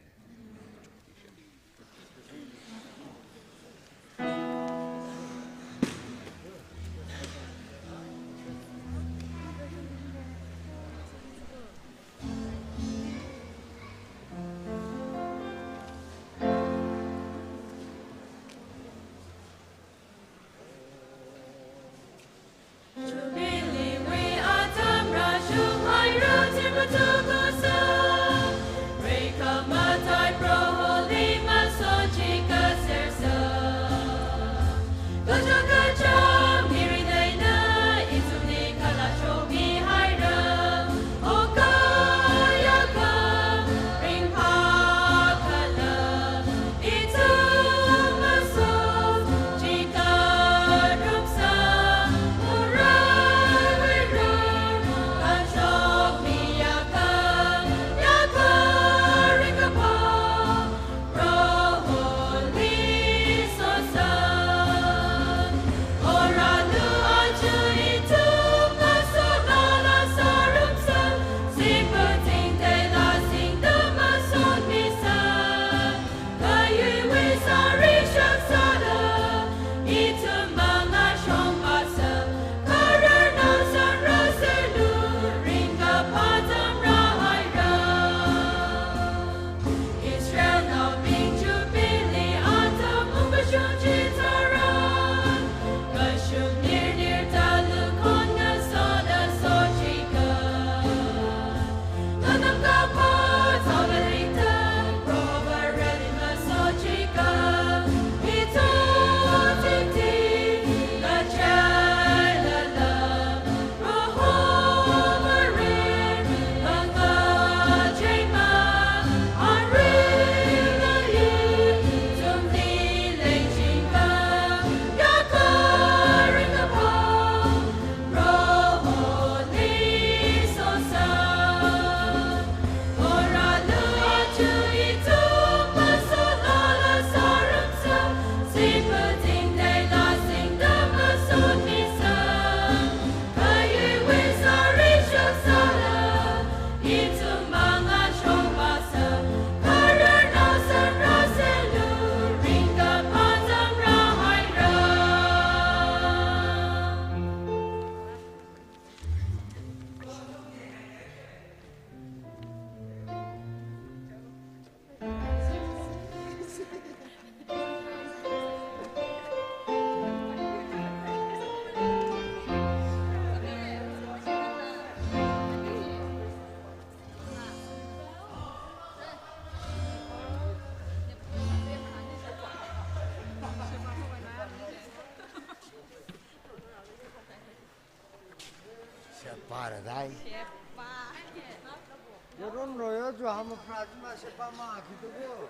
Para dai. Shepa. Yaron royo ju hama pra jima shepa ma kituko.